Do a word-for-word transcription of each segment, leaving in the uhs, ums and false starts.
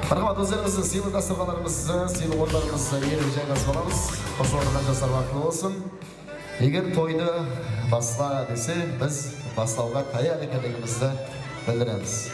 Marhamat, ózlerimizdiń sıylı dasturxanlarımızdı, sıylı orınlarımızdı iyelep jayǵasıp alamız. Xosh orınǵan jaslar, baxıtlı bolsın. Eger toydı basla dese, biz baslawǵa tayar ekenligimizdi bildiremiz.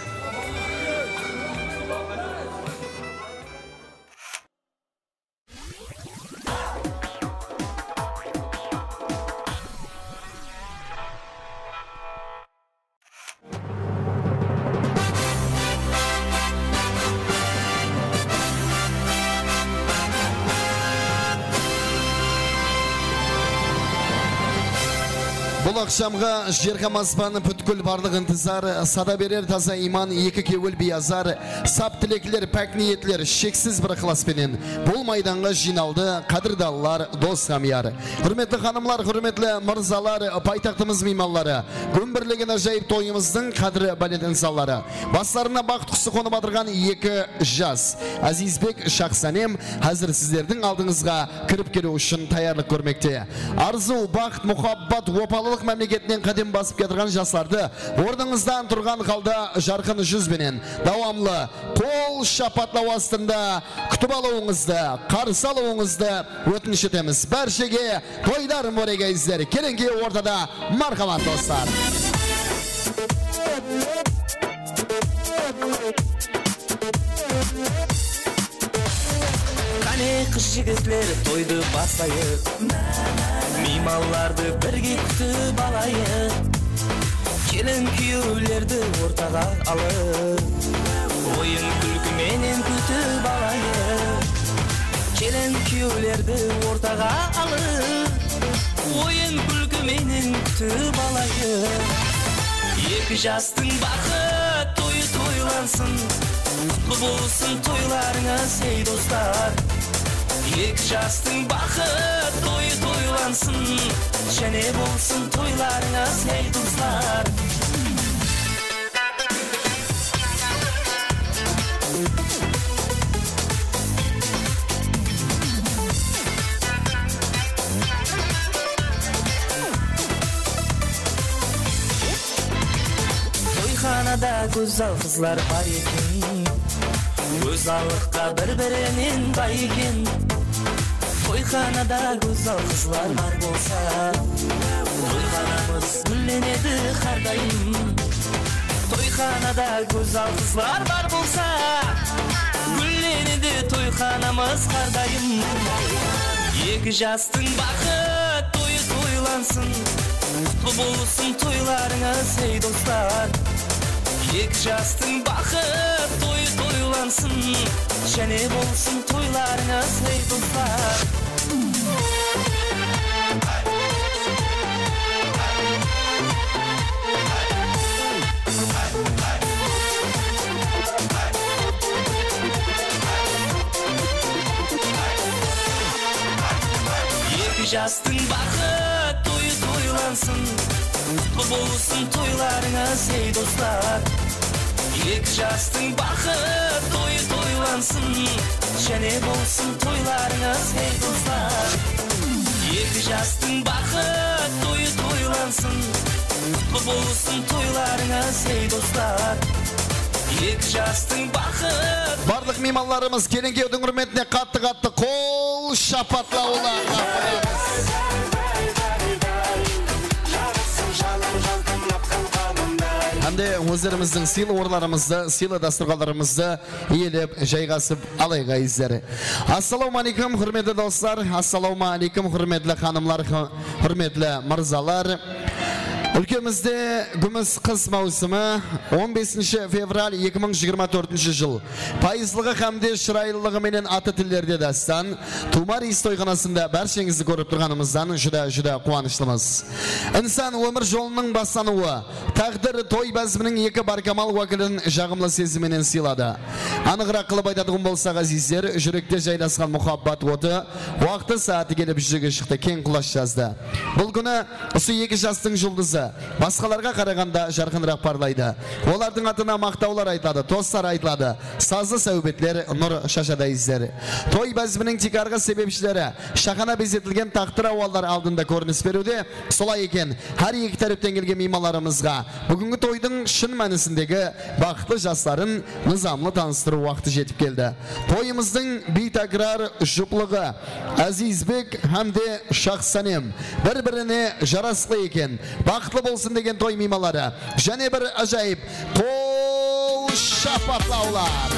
Bul aqshamǵa jer hám aspan, pútkil barlıq intizar, sada berer taza iyman, eki kewil biyazar, sap tilekler, pák niyetler, sheksiz bir ıqlas penen bul maydanǵa jıynaldı, qádirdanlar, dos hám yar. Húrmetli xanımlar, húrmetli mırzalar, paytaxtımız miymanları, gúmbirlegen ájayıp toyımızdıń qádiri bálent insanları, baslarına baxıt qusı qonıp atırǵan eki jas, Ázizbek, Shaxsanem, házir sizlerdiń aldıńızǵa kirip keliw ushın tayarlıq kórmekte. Arzıw, baxıt, muhabbat, opalılıq mámleketinen qádem basıp kiyatırǵan jaslardı ornıńızdan turǵan halda jarqın júz benen dawamlı qol shapatlaw astında kútip alıwıńızdı, qarsı alıwıńızdı ótinish etemiz. Bárshege toylar múbarek, ázizler. Kelińki ortada, marhamat, doslar. Qáne, qız-jigitler, toydı baslayıq. Miymanlardı birge kútip alayıq. Kelin-kúyewlerdi ortaǵa alıp, oyın-kúlki menen kútip alayıq. Kelin-kúyewlerdi ortaǵa alıp, oyın-kúlki menen kútip alayıq. Eki jastıń baxıt toyı toylansın, qutlı bolsın toylarıńız, ey, dostlar. Eki jastıń baxıt toyı toylansın, jáne bolsın toylarıńız, ey, dostlar. Toyxanada gózzal qızlar bar eken, gózzallıqqa bir-birinen bay eken. Toyxanada gózzal qızlar bar bolsa, toyxanamız gúllenedi hár dayım. Toyxanada gózzal qızlar bar bolsa, gúllenedi toyxanamız hár dayım. Eki jastıń baxıt toyı toylansın, qutlı bolsın toylarıńız, ey, dostlar. Eki jastıń baxıt toyı toylansın, jáne bolsın toylarıńız, ey, dostlar. Eki jastıń baxıt toyı toylansın, qutlı bolsın toylarıńız, ey, dostlar. Eki jastıń baxıt toyı toylansın, jáne bolsın toylarıńız, ey, dostlar. Eki jastıń baxıt toyı toylansın, qutlı bolsın toylarıńız, ey, dostlar. Eki jastıń baxıt. Barlıq miymanlarımız, kelin-kúyewdiń húrmetine qattı-qattı qol shapatlawlar. Hám de ózlerimizdiń sıylı orınlarımızdı, sıylı dasturxanlarımızdı iyelep, jayǵasıp alayıq, ázizler. Assalawma aleykum, húrmetli doslar. Assalawma aleykum, húrmetli xanımlar, hú-, húrmetli mırzalar. Úlkemizde gúmis qıs máwsimi, on besinshi fevral eki mıń jigirma tórtinshi jıl. Payızlıǵı hám de shıraylılıǵı menen atı tillerde dástan. Tuwma Reys toyxanasında bársheńizdi kórip turǵanımızdan júdá-júdá quwanıshlımız. Insan ómir jolınıń baslanıwı, táǵdir toy báziminiń eki bárkamal wákilin jaǵımlı sezim menen sıyladı. Anıǵıraq qılıp aytatuǵın bolsaq, ázizler, júrekte jaylasqan muhabbat otı waqtı-saatı kelip júzege shıqtı, keń qulash jazdı. Bul kúni usı eki jastıń juldızı, basqalarǵa qaraǵanda jarqınıraq parlaydı. Olardıń atına maqtawlar aytıladı, toslar aytıladı, sazlı sáwbetler nur shashadı, ázizler. Toy báziminiń tiykarǵı sebepshileri shahana bezetilgen taxtır awallar aldında kórinis beriwde. Solay eken, hár eki tárepten kelgen miymanlarımızǵa búgingi toydıń shın mánisindegi baxıtlı jasların nızamlı tanıstırıw waqtı jetip keldi. Toyımızdıń biytákirar juplıǵı Ázizbek hám de Shaxsanem bir-birine jarasıqlı eken. Baxıtlı bolsın degen toy miymanları. Jáne bir ájayıp qol shapatlawlar.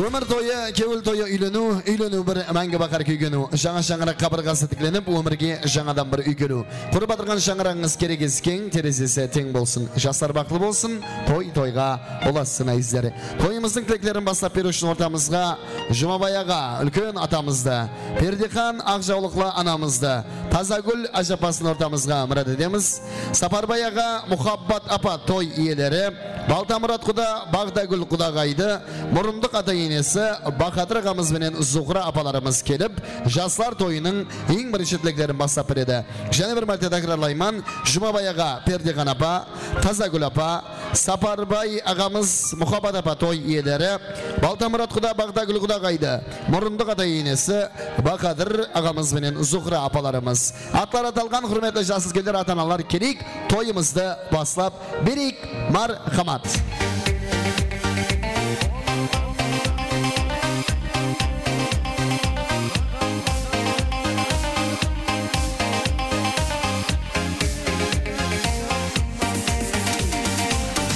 Ómir toyı, kewil toyı úyleniw, úyleniw bir máńgi baqar kúygeniw. Jańa shańaraq qabırǵası tiklenip, ómirge jańadan bir úykeniw. Qurıp atırǵan shańaraǵıńız keregesi keń, terezesi teń bolsın. Jaslar baxıtlı bolsın, toy toyǵa ulassın, ázizler. Toyımızdıń tileklerin baslap beriw ushın ortamızǵa Jumabay aǵa, úlken atamızdı, Perdexan aqjawlıqlı anamızdı, Tazagúl ájapasın ortamızǵa mirát etemiz. Saparbay aǵa, Muhabbat apa, toy iyeleri, Baltamurat quda, Baǵdagúl qudaǵaydı, murındıq ata-enesi Bahadır aǵamız benen Zuhra apalarımız kelip, jaslar toyınıń eń birinshi tileklerin baslap beredi. Jáne bir márte tákirarlayman, Jumabay aǵa, Perdexan apa, Tazagúl apa, Saparbay aǵamız, Muhabbat apa, toy iyeleri, Baltamurat quda, Baǵdagúl qudaǵaydı, murındıq ata-enesi Bahadır aǵamız benen Zuhra apalarımız. Atları atalǵan húrmetli jas úlkenler, ata-analar, keleyik, toyımızdı baslap bereyik. Marhamat.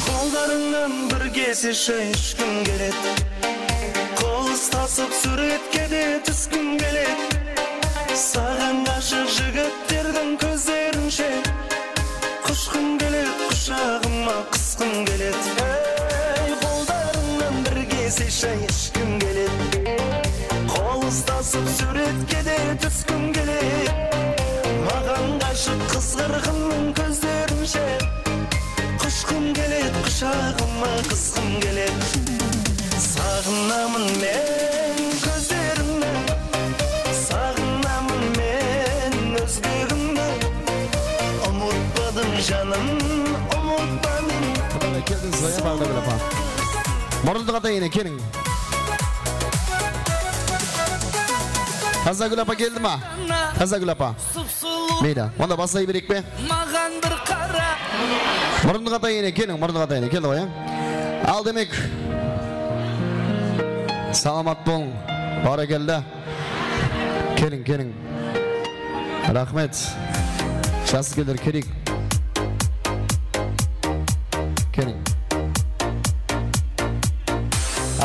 Qollarıńnan bir kese shay ishkim keledi. Qol ustasıp súwretke de túskim keledi. Saǵan ǵashıq jigitlerdiń kózlerinshe qushqım keledi, qushaǵıma qısqım keledi. Ey, qollarıńnan bir kese shay ishkim keledi. Qol ustasıp súwretke de túskim keledi. Maǵan ǵashıq qız qırǵınıń kózlerinshe qushqım keledi, qushaǵıma qısqım keledi. Saǵınaman men kózlerińdi, saǵınaman men ózbegińdi. Umıtpadım, janım, umıtpadım. Qudaylar, keldińiz ba, ya, Baǵdagúl apa? Murındıq ata-ene, keliń. Tazagúl apa keldi ma? Tazagúl apa. Meyli, onda baslay bereyik pe? Maǵan bir qara. Murındıq ata-ene, keliń, murındıq ata-ene, keldi ǵoy, ya. Al, demek. Salamat bolıń. Bárekella. Keliń, keliń. Raxmet. Jas úlkenler, keleyik. Keliń.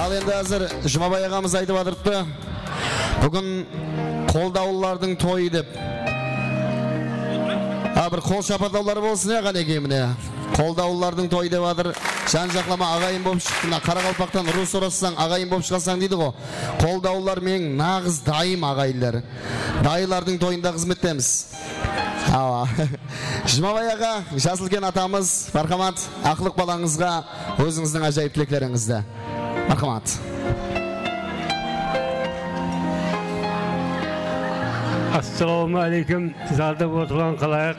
Al, endi házir Jumabay aǵamız aytıp atırıptı. Búgin qoldawlılardıń toyı dep. A, bir qol shapatlawlar bolsın, ya, qánekey, mine. Qoldawlılardıń toyı dep atır. Jan-jaqlama aǵayin bolıp shıqtı. Mına, qaraqalpaqtan urıs urassań, aǵayin bolıp shıǵasań deydi ǵo. Qoldawlılar meniń naǵız dayım aǵayinler. Dayılardıń toyında xızmettemiz. Awa. Jumabay aǵa, jas úlken atamız, marhamat, aqlıq balańızǵa ózińizdiń ájayıp tileklerińizdi. Marhamat. Assalawma áleykum, zalda otırǵan xalayıq.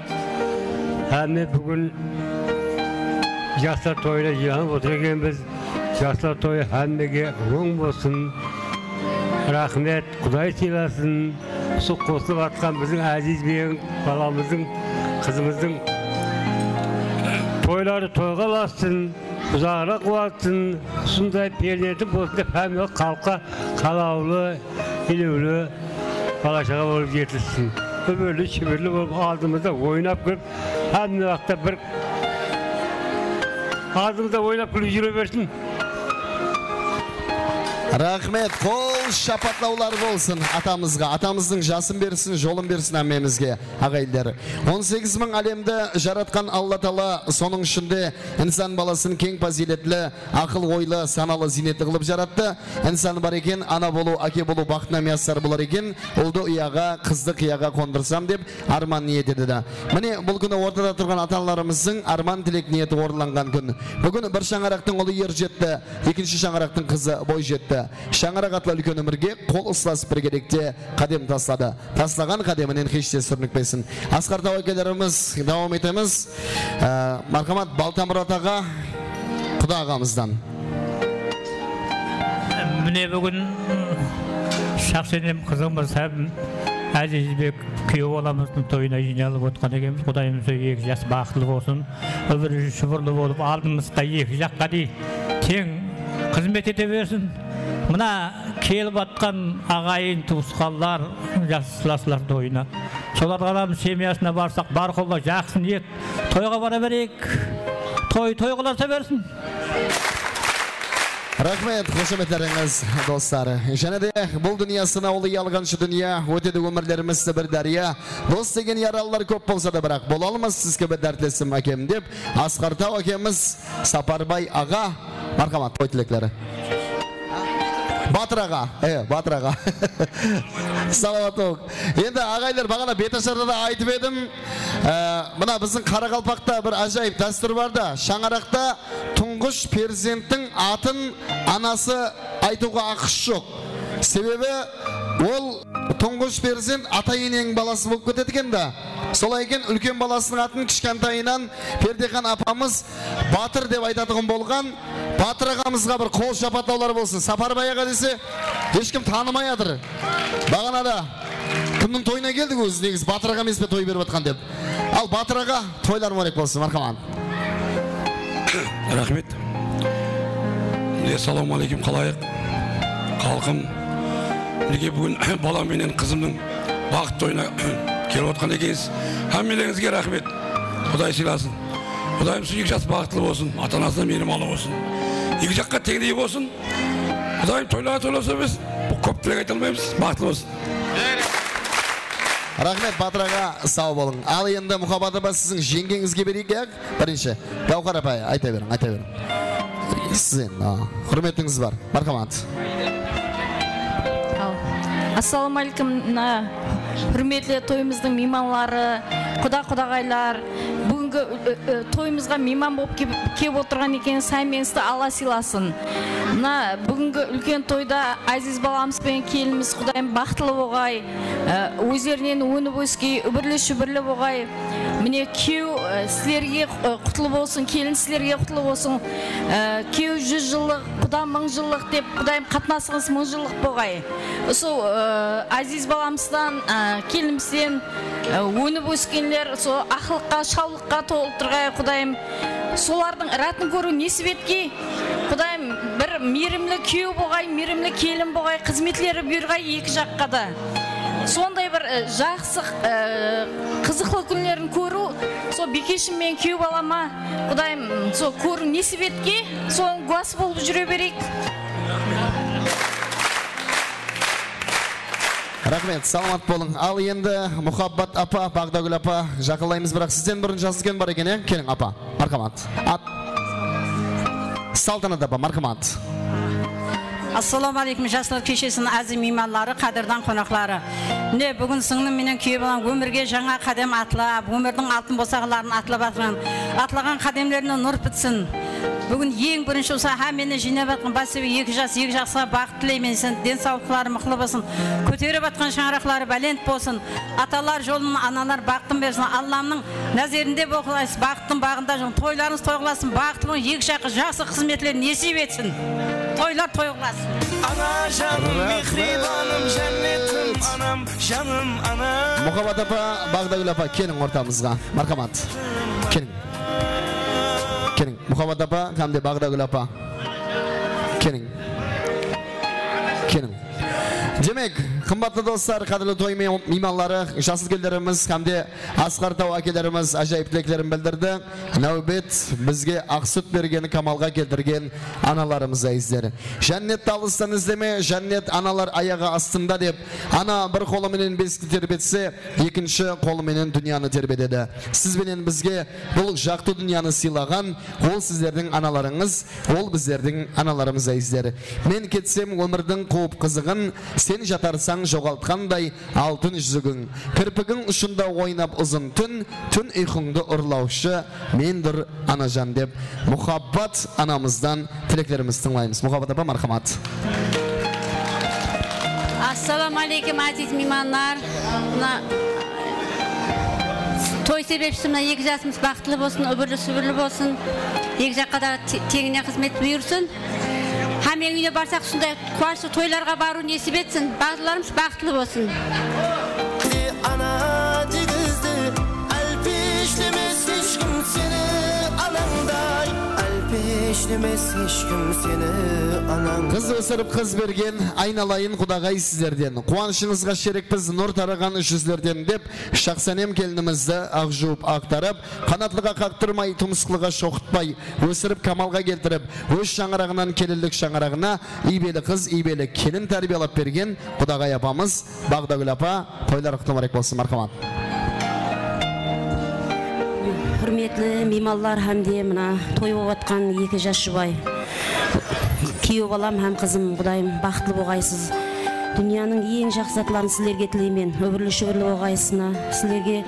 Hámme búgin jaslar toyına jıylanıp otır ekenbiz. Jaslar toyı hámmege oń bolsın. Raxmet, Quday sıylasın. Usı qosılıp atqan biziń Ázizbek balamızdıń, qızımızdıń toyları toyǵa ulassın, uzaǵıraq ulassın. Usınday perzenti bolsın dep, hámme xalıqqa qalawlı, ilewli bala-shaǵa bolıp jetilsin. Úmirli, shıbırlı bolıp, aldımızda oynap kúlip, hámme waqıtta bir aldımızda oynap kúlip júre bersin. Raxmet, qol shapatlawlar bolsın atamızǵa. Atamızdıń jasın bersin, jolın bersin hámmemizge, aǵayinler. On segiz mıń álemdi jaratqan Alla taala, sonıń ishinde insan balasın keń pazıyletli, aqıl-oylı, sanalı, ziynetli qılıp jarattı. Insan bar eken, ana bolıw, áke bolıw baxtına miyassar bolar eken, uldı uyaǵa, qızdı qıyaǵa qondırsam dep, árman niyet etedi. Mine, bul kúni ortada turǵan ata-analarımızdıń árman tilek niyeti orınlanǵan kún. Búgin bir shańaraqtıń ulı er jetti, ekinshi shańaraqtıń qızı boy jetti. Shańaraq atlı úlken ómirge qol uslasıp birgelikte qádem tasladı. Taslaǵan qádeminen hesh de súrnikpesin. Asqar Taw ákelerimiz, dawam etemiz. Á, marhamat, Baltamurat aǵa, Quda aǵamızdan. Mine, búgin shaxs enem, qızım, bir sábim Ázizbek kúyew balamızdıń toyına jıynalıp otqan ekenbiz. Qudayım, sol eki jas baxıtlı bolsın. Úbirli-shúbirli bolıp, aldımızda eki jaqqa dey teń xızmet ete bersin. Mına kelip atqan aǵayin, tuwısqanlar, jas-, jaslar toyına. Solarǵa da semyasına barsaq, bárqulla jaqsı niyet, toyǵa bara bereyik. Toy toy qılarsa bersin. Raxmet, xoshametlerińiz, doslar. Jáne de bul dúnya sınawlı, yalǵanshı dúnya, ótedi ómirlerimiz bir dárya. Dos degen yaralılar kóp bolsa da, biraq bola almas siz kibi dártlesim, ákem, dep, Asqar Taw ákemiz, Saparbay aǵa, marhamat, toy tilekleri. Batır aǵa, e, Batır aǵa. Salamat bolıń. Endi, aǵaylar, baǵana betashar da aytıp edim. Ee, mına, biziń qaraqalpaqta bir ájayıp dástúr bar da, shańaraqta tuńǵısh perzenttiń atın anası aytıwǵa haqısı joq. Sebebi ol tuńǵısh perzent ata-eneniń balası bolıp ketedi eken da. Solay eken, úlken balasınıń atın kishkentayınan Perdexan apamız Batır dep aytatuǵın bolǵan. Batır aǵamızǵa bir qol shapatlawlar bolsın. Saparbay aǵa dese, hesh kim tanımay atır. Baǵanada kimniń toyına keldik ózi, negizi Batır aǵa emes pe toy berip atqan dep. Al, Batır aǵa, toylar múbarek bolsın, marhamat. Raxmet. Assalamu aleykum, xalayıq, xalqım. Minekey, búgin balam menen qızımnıń baxıt toyına kelip otqan ekensiz. Hámmelerińizge raxmet. Quday sıylasın. Qudayım, sol eki jas baxıtlı bolsın, ata-anasına miyirmanlı bolsın. Eki jaqqa teńdey bolsın. Qudayım toylara toylasa bersin. Bul kóp tilek ayta almaymız. Baxıtlı bolsın. Raxmet, Batır aǵa, saw bolıń. Al, endi Muhabbat apa, siziń jeńgeńizge bereyik, ya? Birinshi. Gáwhar apay, ayta beriń, ayta beriń. Siz endi, a, húrmetińiz bar. Marhamat. Al. Assalawma aleykum, mına, húrmetli toyımızdıń miymanları, quda-qudaǵaylar, búgingi, e, e, toyımızǵa miyman bolıp kep, kep otırǵan ekensiz, hámmeńizdi Alla sıylasın. Mına, búgingi úlken toyda áziz balamız benen kelinimiz, Qudayım, baxıtlı boǵay, e, ózlerinen ónip óskey, úbirli-shúbirli boǵay. Mine, kúyew, e, sizlerge, e, qutlı bolsın, kelin sizlerge qutlı bolsın. E, kúyew júz jıllıq, quda mıń jıllıq dep, Qudayım, qatnasıńız mıń jıllıq boǵay. Usı, e, áziz balamızdan, e, kelinimizden, e, ónip óskenler, usı aqlıqqa, shawlıqqa tolıp turǵay, Qudayım. Solardıń ıratın kóriw nesip etkey, Qudayım, bir miyrimli kúyew boǵay, miyrimli kelin boǵay, xızmetleri buyırǵay eki jaqqa da. Sonday bir, e, jaqsı, e, qızıqlı kúnlerin kóriw, sol biykeshim menen kúyew balama, Qudayım, sol kóriw nesip etkey, sonıń gúwası bolıp júre bereyik. Raxmet, salamat bolıń. Al, endi Muhabbat apa, Baǵdagúl apa, jaqınlaymız, biraq sizden burın jası úlken bar eken, e? Keliń, apa. Marhamat. At. Saltanat apa, marhamat. Assalawma aleykum, jaslar keshesiniń áziz miymanları, qádirdan qonaqları. Mine, búgin sińlim menen kúyew balam ómirge jańa qádem atlap, ómirdiń altın bosaǵaların atlap atırǵan, atlaǵan qádemlerine nur pitsin. Búgin eń birinshi usı hámmeni jıynap atqan bas ibi eki jas, eki jasqa baxıt tileymen, sen densawlıqları mıqlı bolsın, kóterip atqan shańaraqları bálent bolsın. Atalar jolın, analar baxtın bersin. Allamnıń názerinde bolǵılaysız, baxıttıń baǵında júriń. Toylarıńız toy qılasın, baxıtlı bolıń, eki jaqqa jaqsı xızmetler nesip etsin. Toylar toy qılasın. Ana janım, mehribanım, jánnetim anam, janım anam. Muhabbat apa, Baǵdagúl apa, keliń ortamızǵa. Marhamat. Keliń. Keliń. Muhabbat apa hám de Baǵdagúl apa. Keliń. Keliń. Demek, qımbatlı doslar, qádirli toy mey-, miymanları, jas úlkenlerimiz hám de Asqar Taw ákelerimiz ájayıp tileklerin bildirdi. Náwbet bizge aq sút bergen, kamalǵa keltirgen analarımız, ázizler. Jánnetti alıstan izleme, jánnet analar ayaǵı astında, dep, ana bir qolı menen besikti terbetse, ekinshi qolı menen dúnyanı terbetedi. Siz benen bizge bul jaqtı dúnyanı sıylaǵan, ol sizlerdiń analarıńız, ol bizlerdiń analarımız, ázizler. Men ketsem ómirdiń quwıp qızıǵın, sen jatarsań joǵaltqanday altın júzigiń. Kirpigiń ushında oynap uzın tún, tún uyqıńdı urlawshı mendur, anajan, dep, Muhabbat anamızdan tileklerimizdi tıńlaymız. Muhabbat apa, marhamat. Assalawma áleykum, áziz miymanlar. Mına toy sebepshi mına eki jasımız baxıtlı bolsın, úbirli-súbirli bolsın. Eki jaqqa da te-, teńine xızmet buyırsın. Hámmeniń úyine barsaq, usınday quwanıshlı toylarǵa barıw nesip etsin. Balalarımız baxıtlı bolsın. Ana degizdi, álpeshlemes hesh kim seni anańday. Álpeshlemes hesh kim seni anań. Qız ósirip, qız bergen, aynalayın qudaǵay sizlerden. Quwanıshıńızǵa sherikpiz, nur taraǵan júzlerden, dep, Shahsanem kelinimizdi aq juwıp, aqtarıp, qanatlıǵa qaqtırmay, tumsıqlıǵa shoqıtpay, ósirip, kamalǵa keltirip, óz shańaraǵınan kelinlik shańaraǵına iybeli qız, iybeli kelin tárbiyalap bergen qudaǵay apamız Baǵdagúl apa, toylar qutlı múbarek bolsın, marhamat. Húrmetli miymanlar hám de mına toy bolıp atqan eki jas juway. Kúyew balam hám qızım, Qudayım, baxıtlı bolǵaysız. Dúnyanıń eń jaqsı zatların sizlerge tileymen. Úbirli-shúbirli bolǵaysızlar. Sizlerge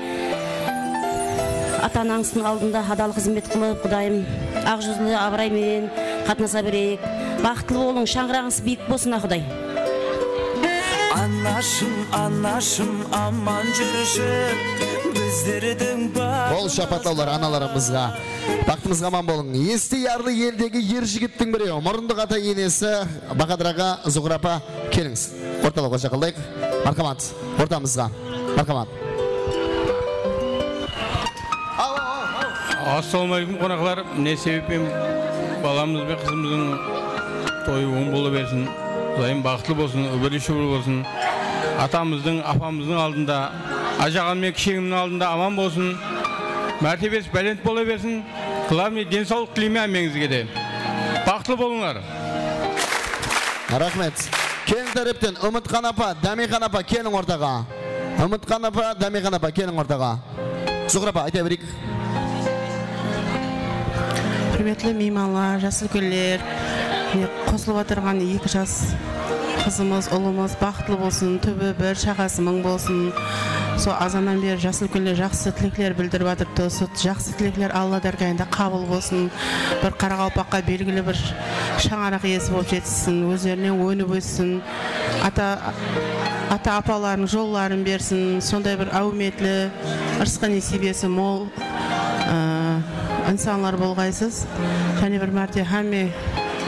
ata-anańızdıń aldında hadal xızmet qılıp, Qudayım, aq júzli, abıray menen qatnasa bereyik. Baxıtlı bolıń, shańıraǵıńız biyik bolsın, a Quday. Anashım, anashım, aman júrshi, bizlerdiń bar. Qol shapatlawlar analarımızǵa. Baxtımızǵa aman bolıń. Esti yarlı eldegi er jigittiń birewi, murındıq ata-enesi Bahadır aǵa, Zuhra apa, kelińiz. Ortalawǵa jaqınlayıq. Marhamat, ortamızǵa. Marhamat. Assalawma áleykum, qonaqlar. Mine, sebepten balamız benen qızımızdıń toyı oń bola bersin. Qudayım baxıtlı bolsın, úbirli-shúbirli bolsın. Atamızdıń, apamızdıń aldında, ajaǵam menen kisheńimniń aldında aman bolsın. Mártebesi bálent bola bersin. Glavnıy, densawlıq tileymen hámmeńizge de. Baxıtlı bolıńlar. Raxmet. Kelin tárepten Umıtxan apa, Dámexan apa, keliń ortaǵa. Umıtxan apa, Dámexan apa, keliń ortaǵa. Zuxra apa, ayta bereyik. Húrmetli miymanlar, jas úlkenler, mine, qosılıp atırǵan eki jas qızımız, ulımız baxıtlı bolsın, túbi bir, shaǵası mıń bolsın. Sol azannan beri jas úlkenler jaqsı tilekler bildirip atırıptı. Sol jaqsı tilekler Alla dárgayında qabıl bolsın. Bir qaraqalpaqqa belgili bir shańaraq iyesi bolıp jetissin, ózlerinen ónip óssin. Ata, ata-apalarınıń jolların bersin. Sonday bir áwmetli, ırısqı-nesiybesi mol, ı, insanlar bolǵaysız. Jáne bir márte hámme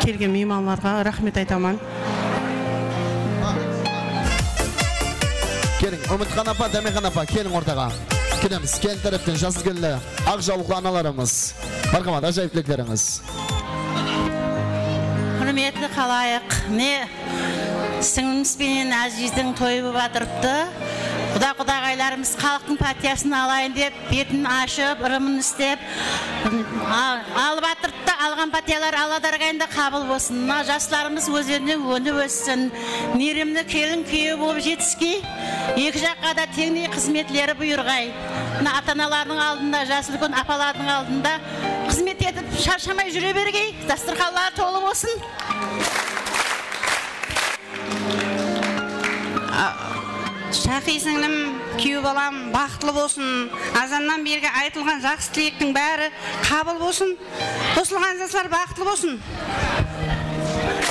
kelgen miymanlarǵa raxmet aytaman. Keliń, Umıtxan apa, Dámexan apa, keliń ortaǵa. Kelemiz, kelin tárepten jas úlkenli, aq jawlıqlı analarımız. Marhamat, ájayıp tileklerińiz. Húrmetli xalayıq, mine, sińlimiz benen Ázizdiń toyı bolıp atırıptı. Quda-qudaǵaylarımız xalıqtıń pátiyasın alayın dep, betin ashıp, ırımın islep, a-, alıp atırıptı. Alǵan pátiyalar Alla dárgayında qabıl bolsın. Mına jaslarımız ózlerinen ónip óssin. Miyrimli kelin kúyew bolıp jetiskey, eki jaqqa da teńdey xızmetleri buyırǵay. Mına ata-analardıń aldında, jas úlken apalardıń aldında xızmet etip, sharshamay júre bergey, dasturxanları tolı bolsın. A, Shaqıy sińlim, kúyew balam baxıtlı bolsın. Azannan bergi aytılǵan jaqsı tilektiń bári qabıl bolsın. Qosılǵan jaslar baxıtlı bolsın.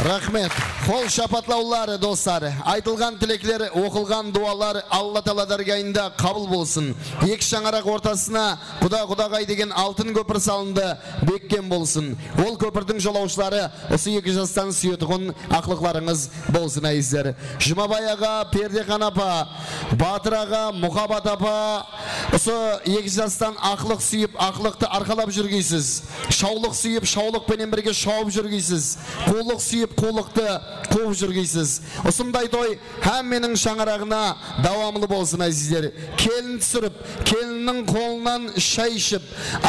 Raxmet. Qol shapatlawları, doslar. Aytılǵan tilekler, oqılǵan duwalar Alla taala dárgayında qabıl bolsın. Eki shańaraq ortasına quda-qudaǵay degen altın kópir salındı, bekkem bolsın. Ol kópirdiń jolawshıları usı eki jastan súyetuǵın aqlıqlarıńız bolsın, ázizler. Jumabay aǵa, Perdexan apa, Batır aǵa, Muhabbat apa, usı eki jastan aqlıq súyip, aqlıqtı arqalap júrgeysiz. Shawlıq súyip, shawlıq penen birge shawıp júrgeysiz. Quwlıq súyip, quwlıqtı quwıp júrgeysiz. Usınday toy hámmeniń shańaraǵına dawamlı bolsın, ázizler. Kelin túsirip, kelinniń qolınan shay iship,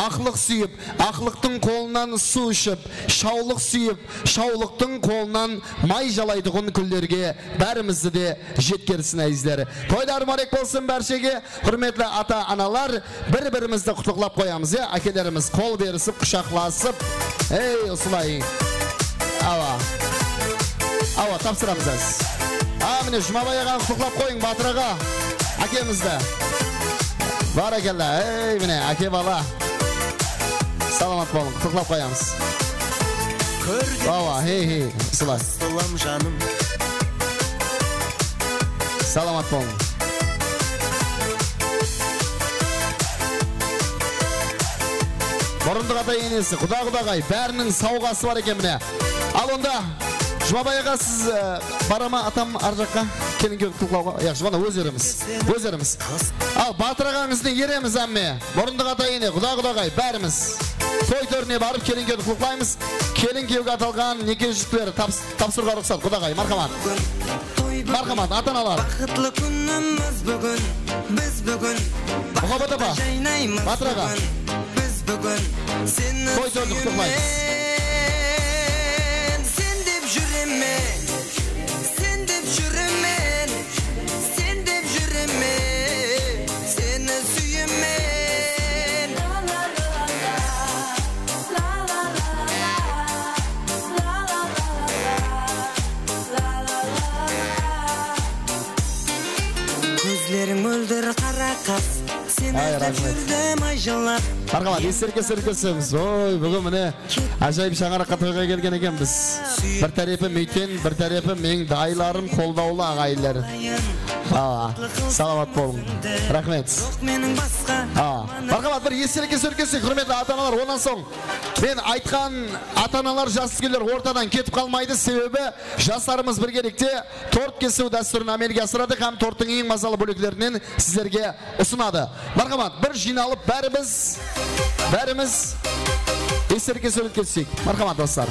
aqlıq súyip, aqlıqtıń qolınan suw iship, shawlıq súyip, shawlıqtıń qolınan may jalaytuǵın kúnlerge bárimizdi de jetkersin, ázizler. Toylar múbarek bolsın bárshege. Húrmetli ata-analar, bir-birimizdi qutlıqlap qoyamız, ya? Ákelerimiz qol berisip, qushaqlasıp. Ey, usılay. Awa. Awa, tapsıramız házir. A, mine, Jumabay aǵanı qutlıqlap qoyıń, Batır aǵa. Ákemizdi. Bárekella. Ey, mine, áke bala. Salamat bolıń, qutlıqlap qoyamız. Awa, hey, hey, usılay. Asılım janım. Salamat bolıń. Murındıq ata enesi, quda-qudaǵay, báriniń sawǵası bar eken mine. Al onda, Jumabay aǵa, siz, e, bara ma atam ar jaqqa? Kelin kewil qılıqlawǵa. Yaq, Jumana ózlerimiz. Ózlerimiz. Al, Batır aǵańızdı eremiz ámme. Murındıq ata ene, quda-qudaǵay, bárimiz toy tórine barıp kelin kewil qılıqlaymız. Kelin kewge atalǵan nekejikler taps-, tapsırıwǵa ruxsat, qudaǵay, marhamat. Marhamat, ata-analar. Baqıtlı kúnimiz búgin, biz búgin. Muhabbat apa, jaynaymiz Batır aǵa. Búgin, biz búgin seni toy tórdi qutlıqlaymız. Sen dep júremen, sen dep júremen, sen dep júremen, seni súyemen. Kózleriń móldir qara qas, sen izlep júrdim ay jıllap. Marhamat, esterke súwretke túsemiz. Oy, búgin mine ájayıp shańaraqqa toyǵa kelgen ekenbiz. Bir tárepi Meyten, bir tárepi meniń dayılarım, qoldawlı aǵayinler. Awa, salamat bolıń. Raxmet. Awa, marhamat, bir esterke súwretke túseyik, húrmetli ata-analar. Onnan soń men aytqan ata-analar, jasúlkenler ortadan ketip qalmaydı, sebebi jaslarımız birgelikte tort kesiw dástúrin ámelge asıradı hám torttıń eń mazalı bóleklerinen sizlerge usınadı. Marhamat, bir jıynalıp bárimiz, bárimiz esterke súwretke túseyik. Marhamat, doslar.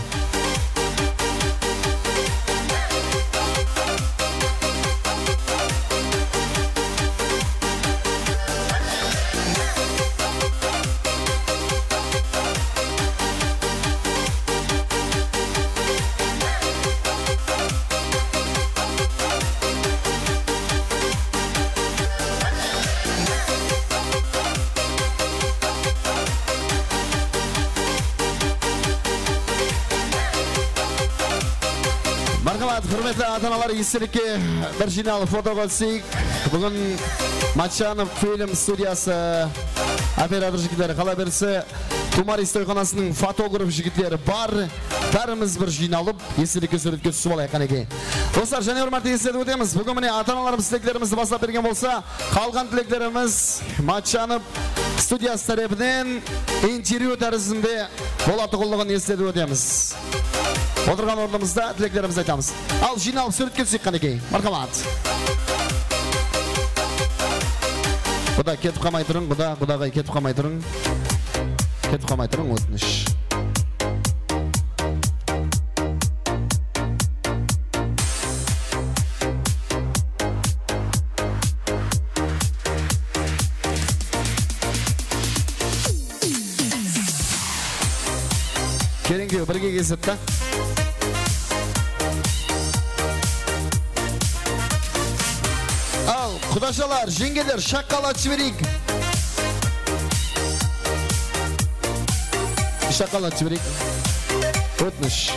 Marhamat, húrmetli ata-analar, estelikke bir jıynalıp fotoǵa túseyik. Búgin Matchanov film studiyası operator jigitleri, qalaberse, Tumaris toyxanasınıń fotograf jigitleri bar. Bárimiz bir jıynalıp, estelikke súwretke túsip alayıq, qánekey. Doslar, jáne bir márte esletip ótemiz. Búgin mine ata-analarımız tileklerimizdi baslap bergen bolsa, qalǵan tileklerimiz Matchanov studiyası tárepinen intervyu tárizinde bolatuǵınlıǵın esletip ótemiz. Otırǵan ornımızda tileklerimizdi aytamız. Al, jıynalıp súwretke túseyik, qánekey. Marhamat. Quda, ketip qalmay turıń, quda, qudaǵay, ketip qalmay turıń. Ketip qalmay turıń, ótinish. Kelin kúyew birge kesedi da. Al, qudashalar, jeńgeler, shaqqal atıp jibereyik. Shaqqal atıp jibereyik. Ótinish.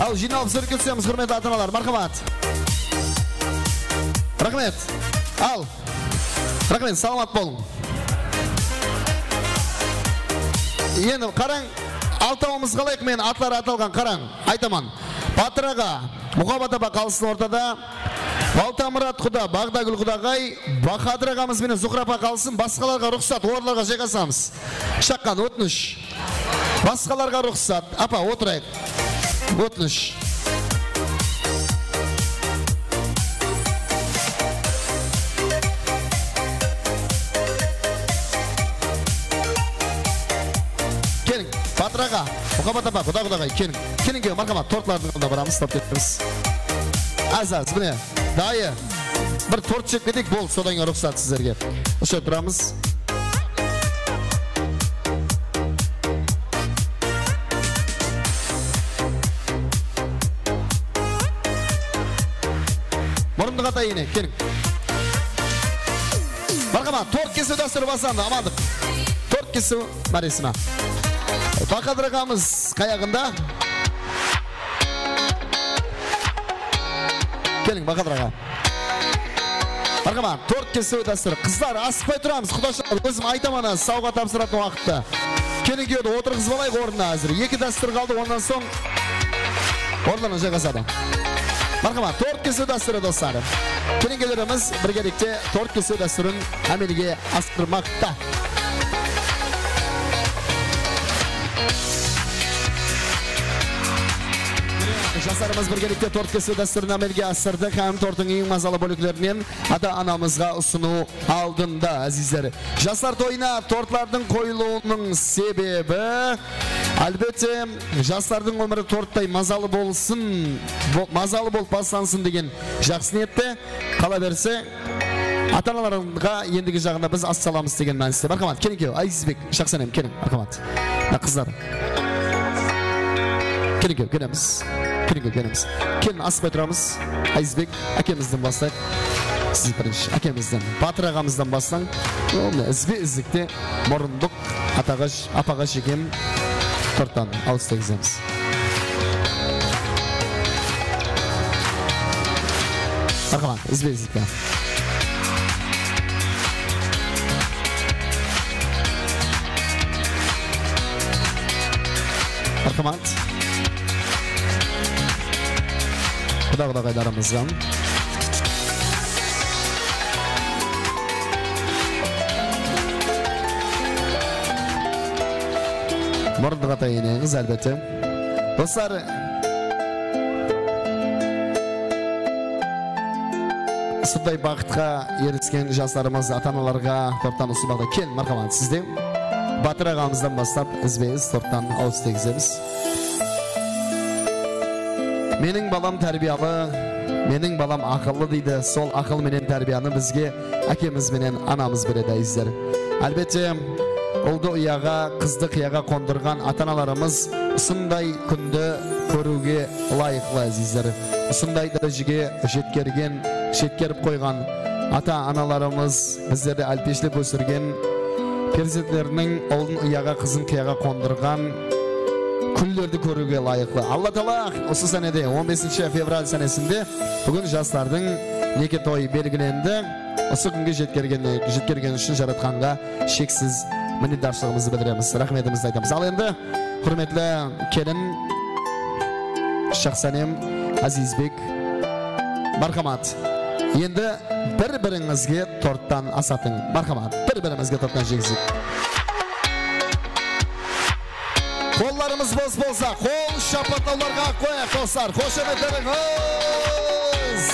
Al, jıynalıp súwretke túsemiz, húrmetli ata-analar. Marhamat. Raxmet. Al. Raxmet, salamat bolıń. Endi qarań, altawımızdı alayıq, men atları atalǵan, qarań, aytaman. Batır aǵa, Muhabbat apa qalsın ortada. Baltamurat quda, Baǵdagúl qudaǵay, Bahadır aǵamız benen Zuxra apa qalsın, basqalarǵa ruxsat, orınlarǵa jayǵasamız. Shaqqan, ótinish. Basqalarǵa ruxsat. Apa, otırayıq. Ótinish. Keliń, Batır aǵa, Muhabbat apa, quda-qudaǵay, keliń. Keliń, keliń, marhamat, tortlardıń aldına baramız, tort ketemiz. Az-az, mine. Dayı, bir tort jep keteyik, bol, sodan keyin ruxsat sizlerge. Usı jerde turamız. Atayın, keliń. Marhamat, tort kesiw dástúri baslandı, amanlıq. Tort kesiw márasimi. Bahadır aǵamız qayaǵında? Keliń, Bahadır aǵa. Marhamat, tort kesiw dástúri. Qızlar, asıqpay turamız, qudashlar, ózim aytaman, sawǵa tapsıratın waqıtta. Keliń, kiyewdi otırǵızıp alayıq ornına házir. Eki dástúr qaldı, onnan soń orınlarına jayǵasadı. Marhamat, tort kesiw dástúri, dostlar. Keliń, kiyewlerimiz birgelikte tort kesiw dástúrin ámelge asırmaqta. Jaslarımız birgelikte tort kesiw dástúrin ámelge asırdı hám torttıń eń mazalı bóleklerinen ata-anamızǵa usınıw aldında, ázizler. Jaslar toyına tortlardıń qoyılıwınıń sebebi, álbette, jaslardıń ómiri torttay mazalı bolsın, bo-, mazalı bolıp baslansın degen jaqsı niyette. Qalaberse, ata-analarǵa endigi jaǵında biz as salamız degen mániste. Marhamat, keliń, kiyew, Azizbek, Shaqsanem, keliń, marhamat. Mına qızlar. Keliń, kiyew, kelemiz. Keliń, kiyew, kelemiz. Kelin, asıqpay turamız. Azizbek, ákemizden baslayıq. Siz birinshi, ákemizden. Batır aǵamızdan baslań. Onı izbe-izlikte murındık ataǵa, apaǵa shekem torttan awız tiygizemiz. Marhamat, izbe-izlikte. Marhamat. Quda-quda qaydaramızdan. Murındıǵa tayınıńız, álbette. Dostlar, usınday baxıtqa erisken jaslarımız ata-analarǵa torttan usınbaqta kel, marhamat, sizde. Batır aǵamızdan baslap izbe-iz torttan awız tiygizemiz. Meniń balam tárbiyalı, meniń balam aqıllı deydi. Sol aqıl menen tárbiyanı bizge ákemiz benen anamız beredi, ázizler. Álbette, uldı uyaǵa, qızdı qıyaǵa qondırǵan ata-analarımız usınday kúndi kóriwge ılayıqlı, ázizler. Usınday dárejege jetkergen, jetkerip qoyǵan ata-analarımız, bizlerdi álpeshlep ósirgen, perzentleriniń ulın uyaǵa, qızın qıyaǵa qondırǵan kúnlerdi kóriwge ılayıqlı. Alla taala usı sánede, on besinshi fevral sánesinde búgin jaslardıń neke toyı belgilendi. Usı kúnge jetkergeni, jetkergeni ushın Jaratqanǵa sheksiz minnetdarshılıǵımızdı bildiremiz, raxmetimizdi aytamız. Al endi, húrmetli kelin, Shaqsanem, Azizbek, marhamat. Endi bir-birińizge torttan asatıń. Marhamat, bir-birimizge torttan jegizeyik. Qollarımız bos bolsa, qol shapatlawlarǵa qoyayıq, dostlar. Xoshametlerińiz.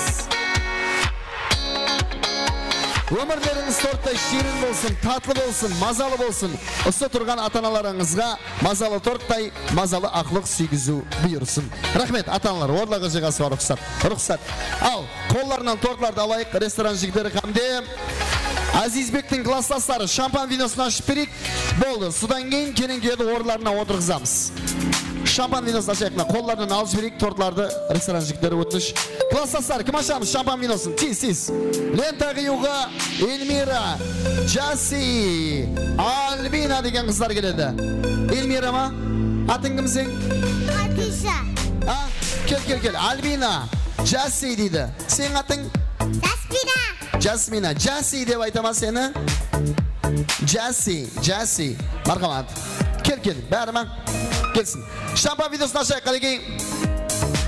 Ómirlerińiz torttay shiyrin bolsın, tatlı bolsın, mazalı bolsın. Usı turǵan ata-analarıńızǵa mazalı torttay mazalı aqlıq súygiziw buyırsın. Raxmet, ata-analar, orınlarǵa jayǵasıwǵa ruxsat. Ruxsat. Al, qollarınan tortlardı alayıq, restoran jigitleri hám de Azizbektiń klasslasları, shampan vinosın ashıp bereyik. Boldı, sodan keyin kelin-kúyewdi orınlarına otırǵızamız. Shampan vinosın ashayıq, mına qollarınan alıp jibereyik tortlardı, restoran jigitleri, ótinish. Klasslaslar, kim ashamız shampan vinosın? Tez, tez. Lenta qıyıwǵa Elmira, Jasi, Albina degen qızlar keledi. Elmira ma? Atıń kim seniń? Xadija. A? Kel, kel, kel. Albina, Jasi deydi. Seniń atıń? Jasmina. Jasmina. Jasi dep ayta ma seni? Jasi, Jasi. Marhamat. Kel, kel. Bári ma? Kelsin. Shampan vinosın ashayıq, qánekey.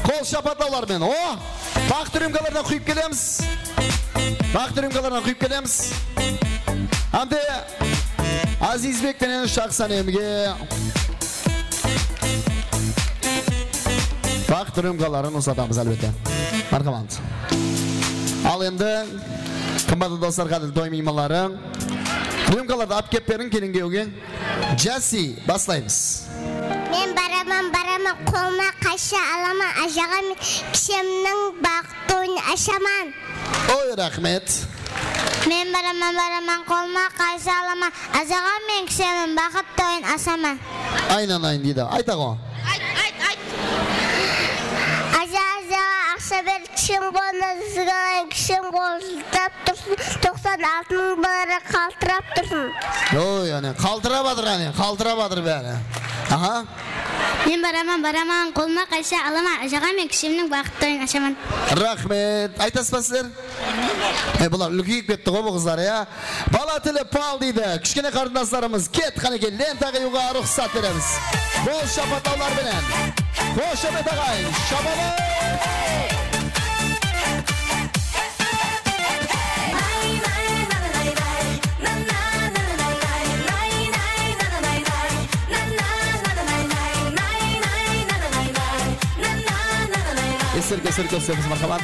Qol shapatlawlar menen. O! Baxıt rümkalarınan quyıp kelemiz. Baxıt rümkalarınan quyıp kelemiz. Hám de Azizbek penen Shaqsanemge baxıt rümkaların uzatamız, álbette. Marhamat. Al endi, qımbatlı dostlar, qádirli toy miymanları, rümkalardı alıp kelip beriń kelin-kúyewge. Jasi, baslaymız. Men baraman, baraman, qolıma qaysı alaman, ajaǵa men kisemniń baxıt toyın ashaman. Oy, raxmet. Men baraman, baraman, qolıma qaysı alaman, ajaǵa men kisemniń baxıt toyın ashaman. Aynanayın deydi. Ayt, aǵa. Ayt, ayt, ayt. Aja, ajaǵa aqsha ber, Kishim qolına sizge alayın, kishim qol jıltırap tursın, toqsan altı mıń balalar qaltırap tursın. Oy, áne, qaltırap atır, áne, qaltırap atır bári. Aha. Men baraman, baraman, qolına qaysha alaman, ajaǵa men kishimniń baxıt toyın ashaman. Raxmet. Aytasız ba sizler? E, bular úlkeyip ketti ǵoy, bu qızlar, ya. Bala tili pal deydi. Kishkene qarındaslarımız, ket, qánekey, lenta qıyıwǵa ruxsat beremiz. Bol shapatlawlar penen. Xoshamet aǵay, shapalar! Esirke, esirke, esirke, marhamat.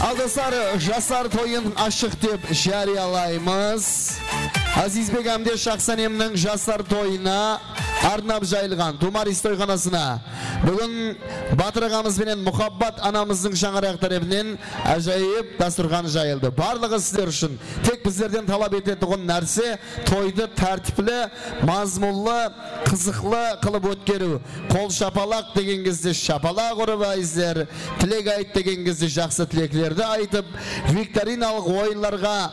Al, dostlar, jaslar toyın ashıq dep járiyalaymız. Azizbek Ámde Shaxsanemniń jaslar toyına arnap jayılǵan Tumaris toyxanasına búgin Batır aǵamız benen Muhabbat anamızdıń shańaraq tárepinen ájayıp dasturxan jayıldı. Barlıǵı sizler ushın. Tek bizlerden talap etetuǵın nárse, toydı tártipli, mazmunlı, qızıqlı qılıp ótkeriw. Qol shapalaq degen gezde shapalaq urıp, azizler, tilek ayt degen gezde jaqsı tileklerdi aytıp, viktorinalıq oyınlarǵa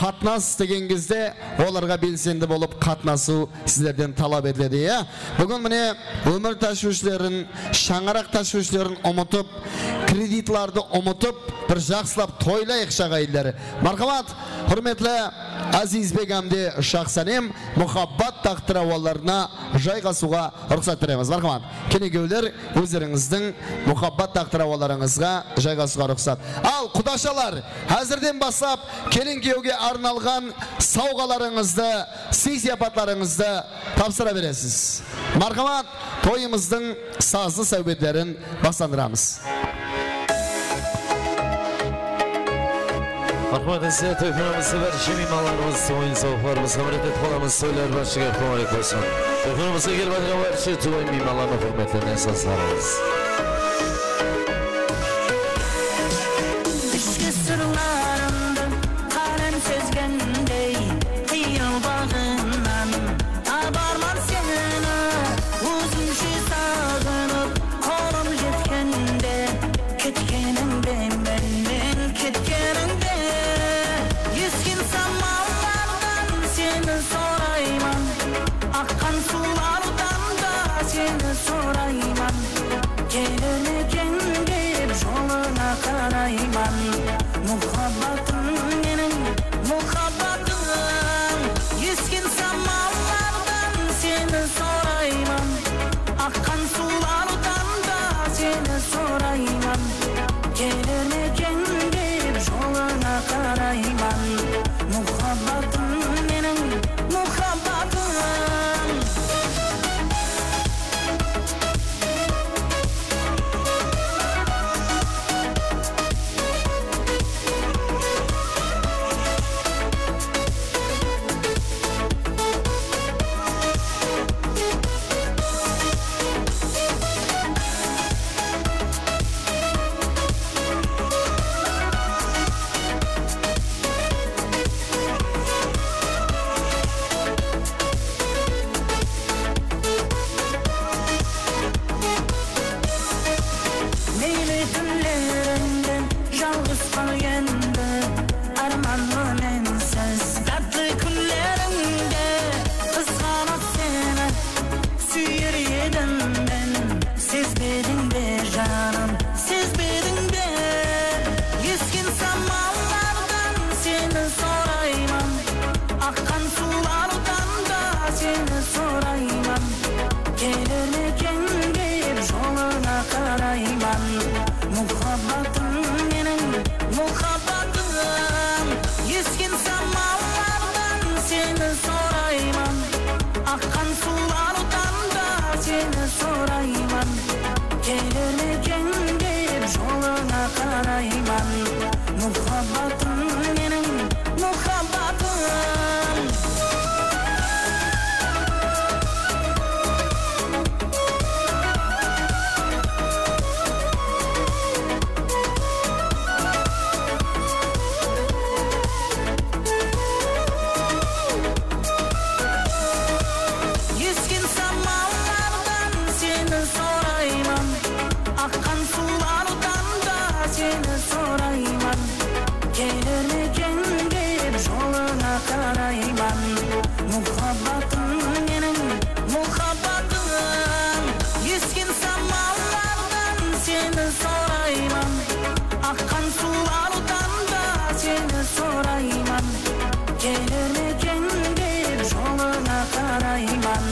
qatnas degen gezde olarǵa belsendi bolıp qatnasıw sizlerden talap etiledi, ya. Búgin, mine, ómir táshwishlerin, shańaraq táshwishlerin umıtıp, kreditlardı umıtıp, bir jaqsılap toylayıq, shaǵayınlar. Marhamat, húrmetli Azizbek Ámde Shaxsanem, Muhabbat taxtırawanlarına jayǵasıwǵa ruxsat beremiz. Marhamat, kelin-kúyewler, ózlerińizdiń Muhabbat taxtırawanlarıńızǵa jayǵasıwǵa ruxsat. Al, qudashalar, házirden baslap kelin-kúyewge arnalǵan sawǵalarıńızdı, sıy-sıyapatlarıńızdı tapsıra beresiz. Marhamat, toyımızdıń sazlı sáwbetlerin baslandıramız. Marhamat, sizler, toyxanamızda bárshe miymanlarımız, oyın-sawıqlarımız hám ret etip qalamız, toylar bárshege quvanalıqlısın. Toyxanamızǵa kelip atırǵan bárshe toy miymanlarına húrmetlerinen sazlarımız. Ishki sırlarımdı qálem sezgendey, qıyal baǵınan abarman seni ózimshe saǵınıp, qolım jetkende. Ketkenińde, mennen ketkenińde, esken samallardan seni sorayman, aqqan suwlardan da seni sorayman. Kelermeken dep jolıńa qarayman. Muhabbatım meniń, muhabbatım. Esken samallardan seni sorayman. Aqqan suwlardan da seni sorayman. Kelermeken dep jolıńa qarayman. Muhabbatım meniń, muhabbatım. Meyli túnlerińde jalǵız qal endi, ármanlı mensiz. Tátli kúnlerińde qızǵanıp seni súyer edim men. Sezbediń be, janım, sezbediń be? Esken samallardan seni sorayman. Aqqan suwlardan da seni sorayman. Kelermeken dep jolıńa qarayman. Muhabbatım meniń, muhabbatım. Esken samallardan seni sorayman. Aqqan suwlardan da seni sorayman. Kelermeken dep jolıńa qarayman. Muhabbatım meniń, muhabbatım. Esken samallardan seni sorayman. Aqqan suwlardan da Seni sorayman, kelermeken dep jolıńa qarayman. Muhabbatım meniń, muhabbatım. Esken samallardan seni sorayman, aqqan suwlardan da seni sorayman. Kelermeken dep jolıńa qarayman,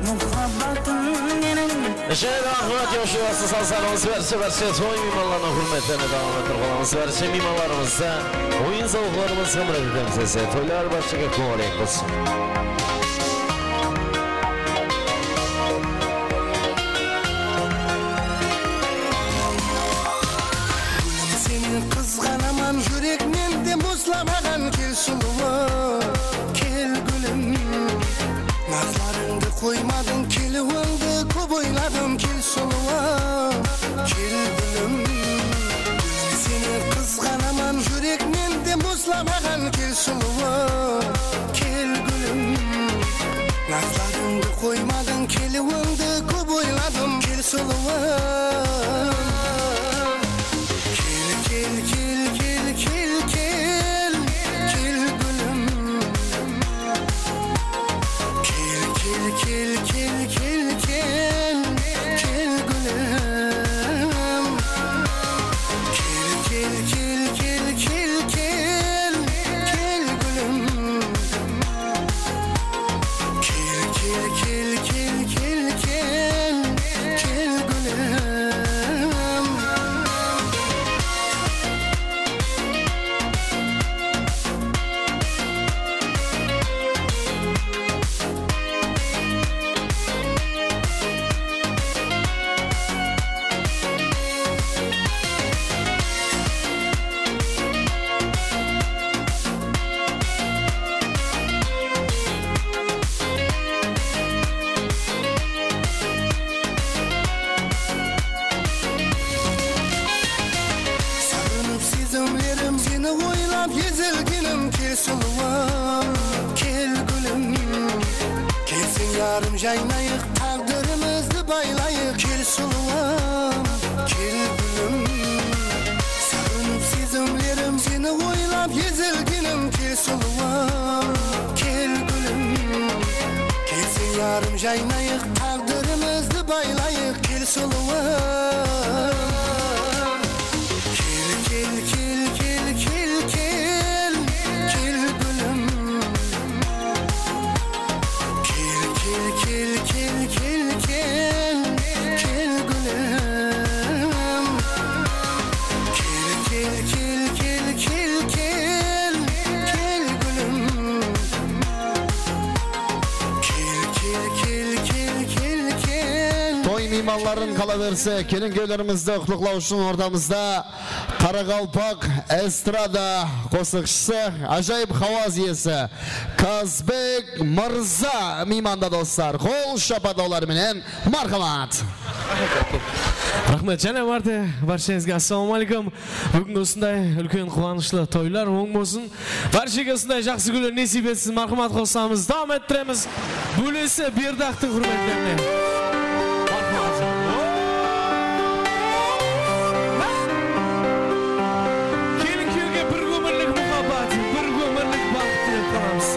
muhabbatım meniń. Jáne de Aqıwat yawshıbası salsarımız bárse, bárse toy miymanlarına húrmetlerini dawam ettirip alamız. Bárse miymanlarımızdı oyın-zawıqlarımız hám ráhmetimiz ese toylar bárshege kúnlik bolsın. Seni qızǵanaman, júrek mende boslanbaǵan, kel sulıwım, kel gúlim. Nazlarıńdı qoymadıń, keliwińdi kóp oyladım, kel sulıwım, kel gúlim. Seni qızǵanaman, júrek mende boslanbaǵan, kel sulıwım, kel gúlim. Nazlarıńdı qoymadıń, keliwińdi kóp oyladım, kel sulıwım. Kel, kel, kel, kel, kel, kel, kel gúlim. Kel, kel, kel, kel, kel, kel, kel gúlim. Kel, kel, kel, kel, kel, kel, kel gúlim. Kel, kel, kel, kel, kel, kel, kel gúlim. Saǵınıp sezimlerim, seni oylap ezilgenim, kel sulıwım, kel gúlim. Kelseń yarım jaynayıq, táǵdirimiz baylayıq, kel sulıwım, kel gúlim. Saǵınıp sezimlerim, seni oylap ezilgenim, kel sulıwım, kel gúlim. Kelseń yarım jaynayıq, táǵdirimiz baylayıq, kel sulıwım. Kel, kel, kel, kel, kel, kel gúlim. Kel, kel, kel, kel, kel, kel, kel gúlim. Kel, kel, kel, kel, kel, kel, kel gúlim. Kel, kel, kel, kel, kel, kel. Toy miymanların qalaberse, kelin-kúylerimizdi qutlıqlaw ushın ortamızda qaraqalpaq estrada qosıqshısı, ájayıp hawaz iyesi Kazbek Mırza miymanda, dostlar. Qol shapatawlar menen marhamat. Raxmet, jáne márte bársheńizge assalamu aleykum. Búgingi usınday úlken quwanıshlı toylar oń bolsın. Bárshege usınday jaqsı kúnler nesiyp etsin. Marhamat, qosıqlarımızdı dawam ettiremiz. Bólesi Berdaqtıń húrmetlerine. Marhamat. Kelin-kúyewge bir ómirlik muhabbat, bir ómirlik baxıt tilep qalamız.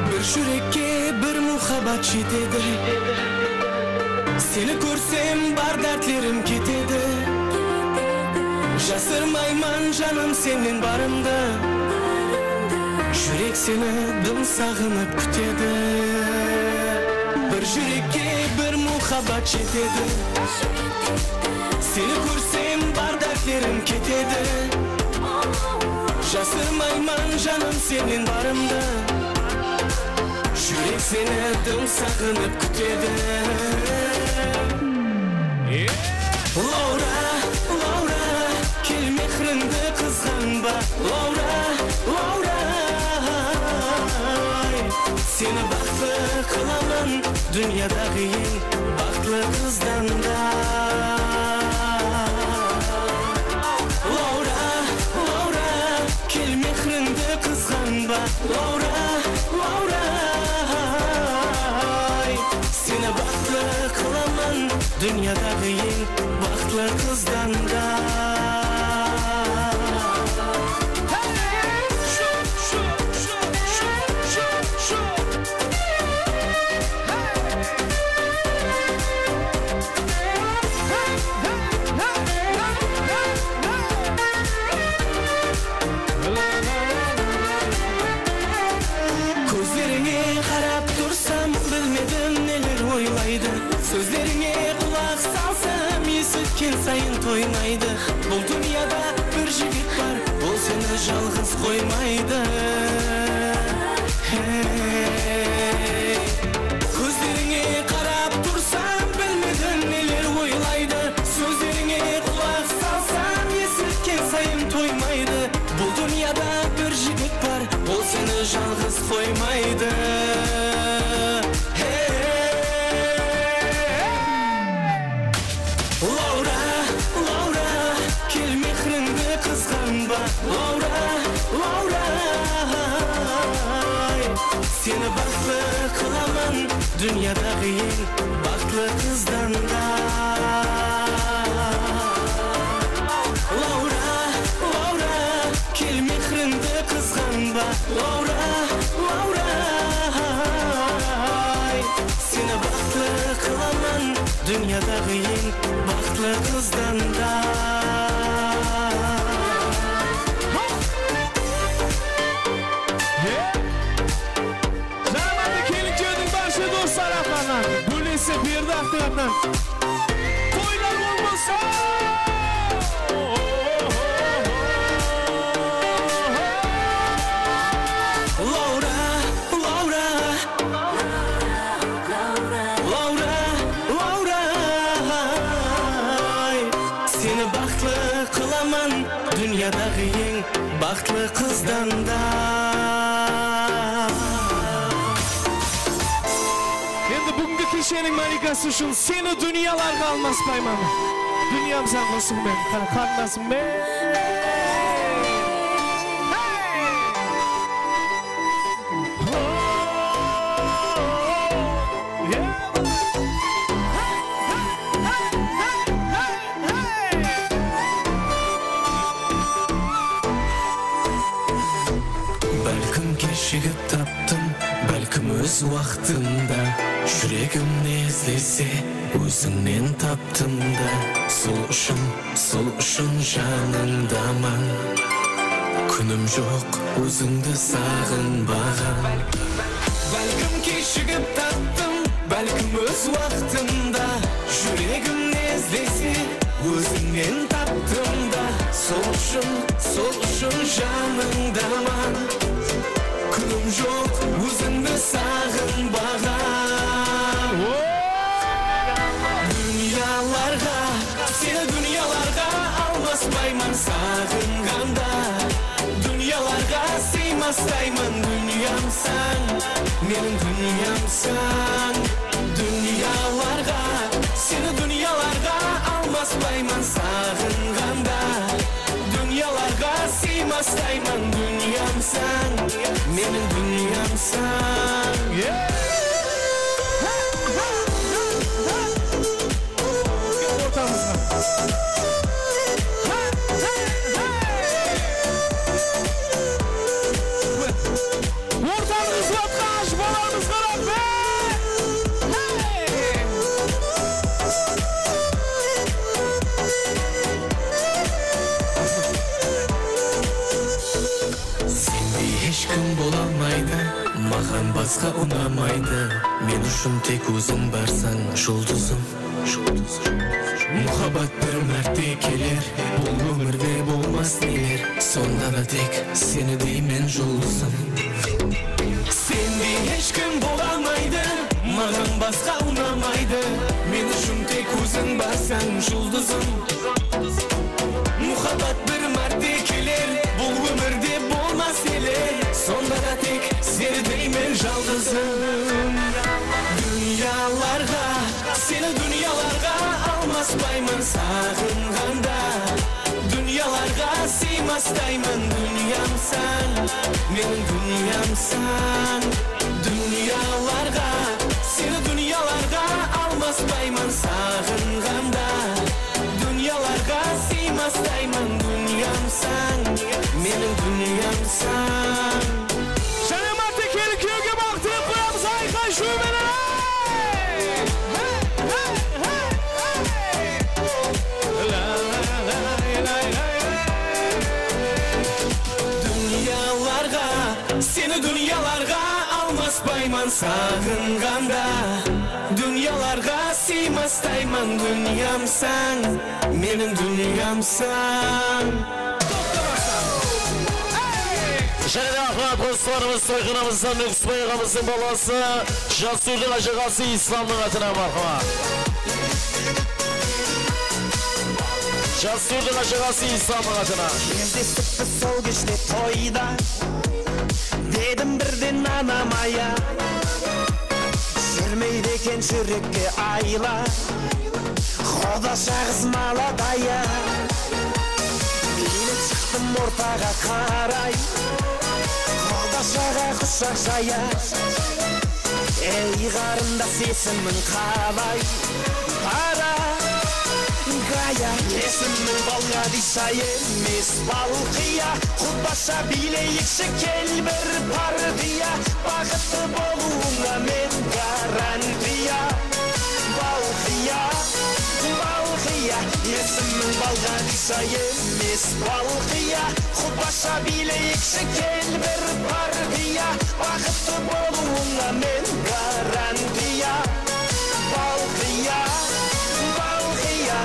Bir júrekke bir muhabbat jetedi. Seni kórsem, bar dártlerim ketedi. Jasırmayman, janım, sennen barımdı. Júrek seni dım saǵınıp kútedi. Bir júrekke bir muhabbat jetedi. Seni kórsem, bar dártlerim ketedi. Jasırmayman, janım, sennen barımdı. Júrek seni dım saǵınıp kútedi. Laura, Laura, kel, mehrińdi qızǵanba. Laura, Laura, ay, seni baxıtlı qılaman, dúnyadaǵı eń baxıtlı qızdan da. Laura, Laura, kel, mehrińdi qızǵanba. Laura, Laura, Dúnyadaǵı eń baxıtlı qızdan da. Kózlerińe qarap tursam, bilmedim neler oylaydı. Sózlerińe qulaq salsam, esitken sayın toymaydı. Bul dúnyada bir jigit bar, ol seni jalǵız qoymaydı. Hey. Kózlerińe qarap tursam, bilmedim neler oylaydı. Sózlerińe qulaq salsam, esitken sayın toymaydı. Bul dúnyada bir jigit bar, ol seni jalǵız qoymaydı. Hey. Laura, Laura, kel mehrińdi qızǵanba. Laura, Laura, ay, seni baxıtlı qılaman dúnyadaǵı eń baxıtlı qızdan da. Laura, Laura, kel mehrińdi qızǵanba. Laura, Laura, ay, seni baxıtlı qılaman dúnyadaǵı eń baxıtlı qızdan da. Jaramandı kelinshektiń barsha dosları atınan, bólesi Berdi atınan. Toylar bolmasın! Laura, Laura, Laura, Laura, ay, seni baxıtlı qılaman dúnyadaǵı eń baxıtlı qızdan da. Endi búgingi kesheniń málikası ushın seni dúnyalarǵa almaspayman. Dúnyamsań qosıǵı menen, qara, qarındasım menen. Bálkim keshigip taptım, bálkim óz waqtımda. Júregim ne izlese, ózińnen taptım da. Sol ushın, sol ushın janıńdaman. Kúnim joq ózińdi saǵınbaǵan. Bálkim keshigip taptım, bálkim óz waqtımda. Júregim ne izlese, ózińnen taptım da. Sol ushın, sol ushın janıńdaman. Kúnim joq ózińdi saǵınbaǵan. Dúnyalarǵa, seni dúnyalarǵa almaspayman saǵınǵanda. Dúnyalarǵa sıymastayman, dúnyamsań, meniń dúnyamsań. Dúnyalarǵa, seni dúnyalarǵa almaspayman saǵınǵanda. Dúnyalarǵa sıymastayman, dúnyamsań, meniń dúnyamsań. Ortamızǵa. Ortanı qızıp atqan ajıpalarımızǵa raxmet! Hey! Sendey hesh kim bola almaydı, maǵan basqa unamaydı. Men ushın tek óziń barsań, juldızım. Muhabbat bir márte keler, bul ómirde bolmas neler. Sonda da tek seni deymen, juldızım. Sendey hesh kim bola almaydı, maǵan basqa unamaydı. Men ushın tek óziń barsań, juldızım. Muhabbat bir márte keler, bul ómirde bolmas neler. Sonda da tek seni deymen, jalǵızım. Dúnyalarǵa, seni dúnyalarǵa almaspayman saǵınǵanda. Dúnyalarǵa sıymastayman, dúnyamsań, meniń dúnyamsań. Dúnyalarǵa, seni dúnyalarǵa almaspayman saǵın Seni dúnyalarǵa almaspayman saǵınǵanda, dúnyalarǵa sıymastayman, dúnyamsań, meniń dúnyamsań. Jáne de marhamat, qosıqlarımız, toyxanamızdan Nókisbay aǵamızdıń balası, Jasúrdiń ájaǵası Islamnıń atına marhamat. Jasúrdiń ájaǵası Islamnıń atına. Geldestik biz sol keshte toyda, dedim birden anam aya. Júrmeydi eken júrekke ayla, qudasha qız maladaya. Iylep shıqtım ortaǵa qaray, qudashaǵa qushaq jaya. Ey, qarındas, esimiń qalay? Baragaya. Esimiń Balǵadisha emes, Balqıya. Qudasha biyleyikshi, kel bir partiya. Baxıtlı bolıwıńa men garantiya. Balqıya, Balqıya, esimiń Balǵadisha emes, Balqıya. Qudasha biyleyikshi, kel bir partiya. Baxıtlı bolıwıńa men garantiya. Balqıya, Balqıya.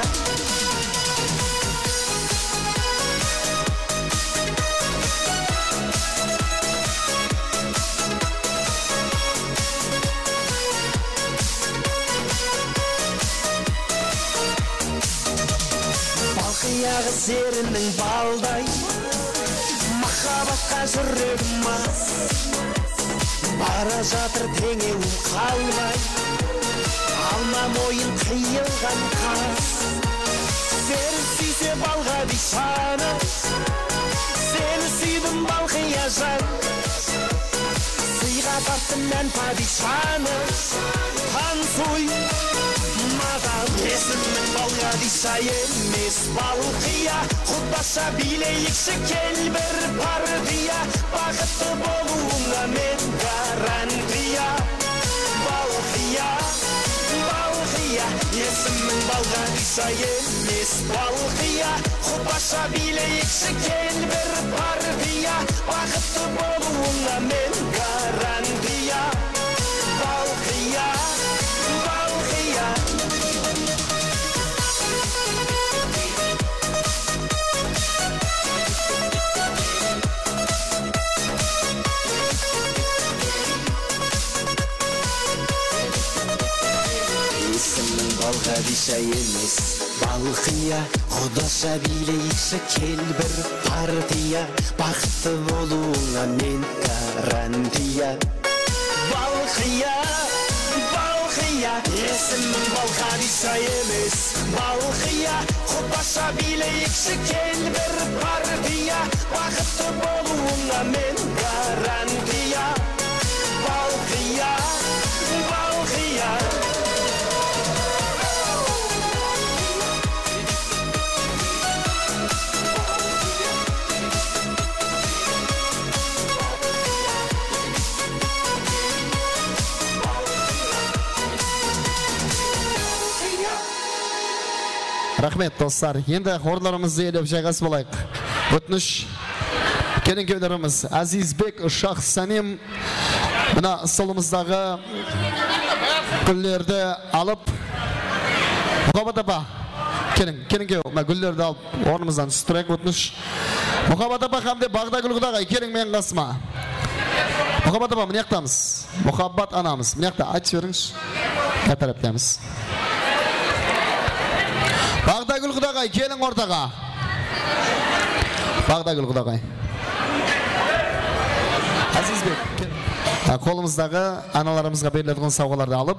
Balqıya qız eriniń balday, mahabbatqa júregim as. Bara jatır teńewim qalmay, alma moyın qıyılǵan qas. Seni súyse Balǵadishanı, seni súydim, Balqıya jan. Sıyǵa tarttım men padishanı, tansuy maǵan. Esimiń Balǵadisha emes, Balqıya. Qudasha biyleyikshi, kel bir partiya. Baxıtlı bolıwıńa men garantiya. Balqıya, Balqıya, esimiń Balǵadisha emes, Balqıya. Qudasha biyleyikshi, kel bir partiya. Baxıtlı bolıwıńa men garantiya. Balqıya, Balqıya. Esimiń Balǵadisha emes, Balqıya. Qudasha biyleyikshi, kel bir partiya. Baxıtlı bolıwıńa men garantiya. Balqıya, Balqıya, esimiń Balǵadisha emes, Balqıya. Qudasha biyleyikshi, kel bir partiya. Baxıtlı bolıwıńa men garantiya. Balqıya, Balqıya. Raxmet, doslar. Endi orınlarımızdı iyelep jayǵasıp alayıq. Ótinish. Kelinkewlerimiz Azizbek, Shaxsanem, mına stolımızdaǵı gúllerdi alıp, Muhabbat apa, keliń, kelinkew, mına gúllerdi alıp, ornımızdan túsip turayıq, ótinish. Muhabbat apa hám de Baǵdagúl qudaǵay, keliń meniń qasıma. Muhabbat apa, mına jaqtamız. Muhabbat anamız, mına jaqta, aytıp jiberińizshi. Mına táreptemiz. Baǵdagúl qudaǵay, keliń ortaǵa. Baǵdagúl qudaǵay. Azizbek, kel. Ha, qolımızdaǵı analarımızǵa beriletuǵın sawǵalardı alıp,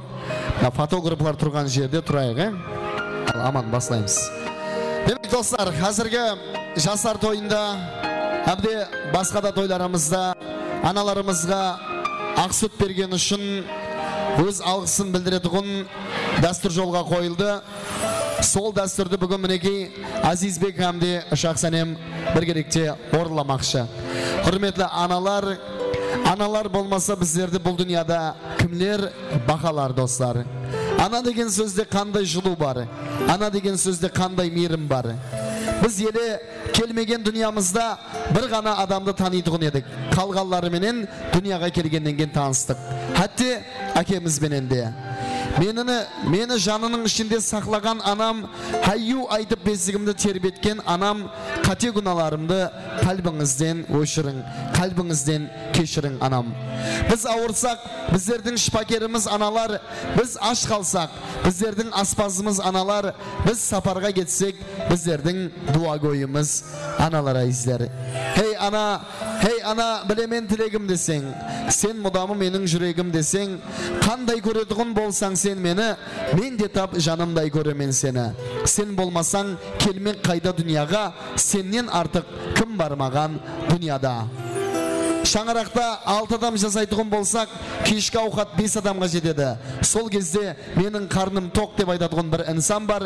mına fotograflar turǵan jerde turayıq, e? Al, aman, baslaymız. Demek, doslar, házirgi jaslar toyında hám de basqa da toylarımızda analarımızǵa aq sút bergeni ushın óz alǵısın bildiretuǵın dástúr jolǵa qoyıldı. Sol dástúrdi búgin, minekey, Azizbek hám de Shaxsanem birgelikte orınlamaqshı. Húrmetli analar, analar bolmasa bizlerdi bul dúnyada kimler bahalar, doslar? Ana degen sózde qanday jılıw bar? Ana degen sózde qanday miyrim bar? Biz ele Kelmegen dúnyamızda bir ǵana adamdı tanıytuǵın edik. Qalǵanları menen dúnyaǵa kelgennen keyin tanıstıq. Hátte ákemiz benen de. Menini, meni janınıń ishinde saqlaǵan anam, háyyu aytıp besigimdi terbetken anam, qáte gúnalarımdı qálbińizden óshiriń, qálbińizden keshiriń, anam. Biz awırsaq, bizlerdiń shıpakerimiz analar, biz ash qalsaq, bizlerdiń aspazımız analar, biz saparǵa ketsek, bizlerdiń duagóyimiz analar, ázizler. Hey ana, hey ana, bilemen tilegim deseń, sen mudamı meniń júregim deseń, qanday kóretuǵın bolsań sen meni, men de tap janımday kóremen seni. Sen bolmasań, kelmek qayda dúnyaǵa, sennen artıq kim bar maǵan dúnyada? Shańaraqta altı adam jasaytuǵın bolsaq, keshki awqat bes adamǵa jetedi. Sol gezde meniń qarnım toq dep aytatuǵın bir insan bar,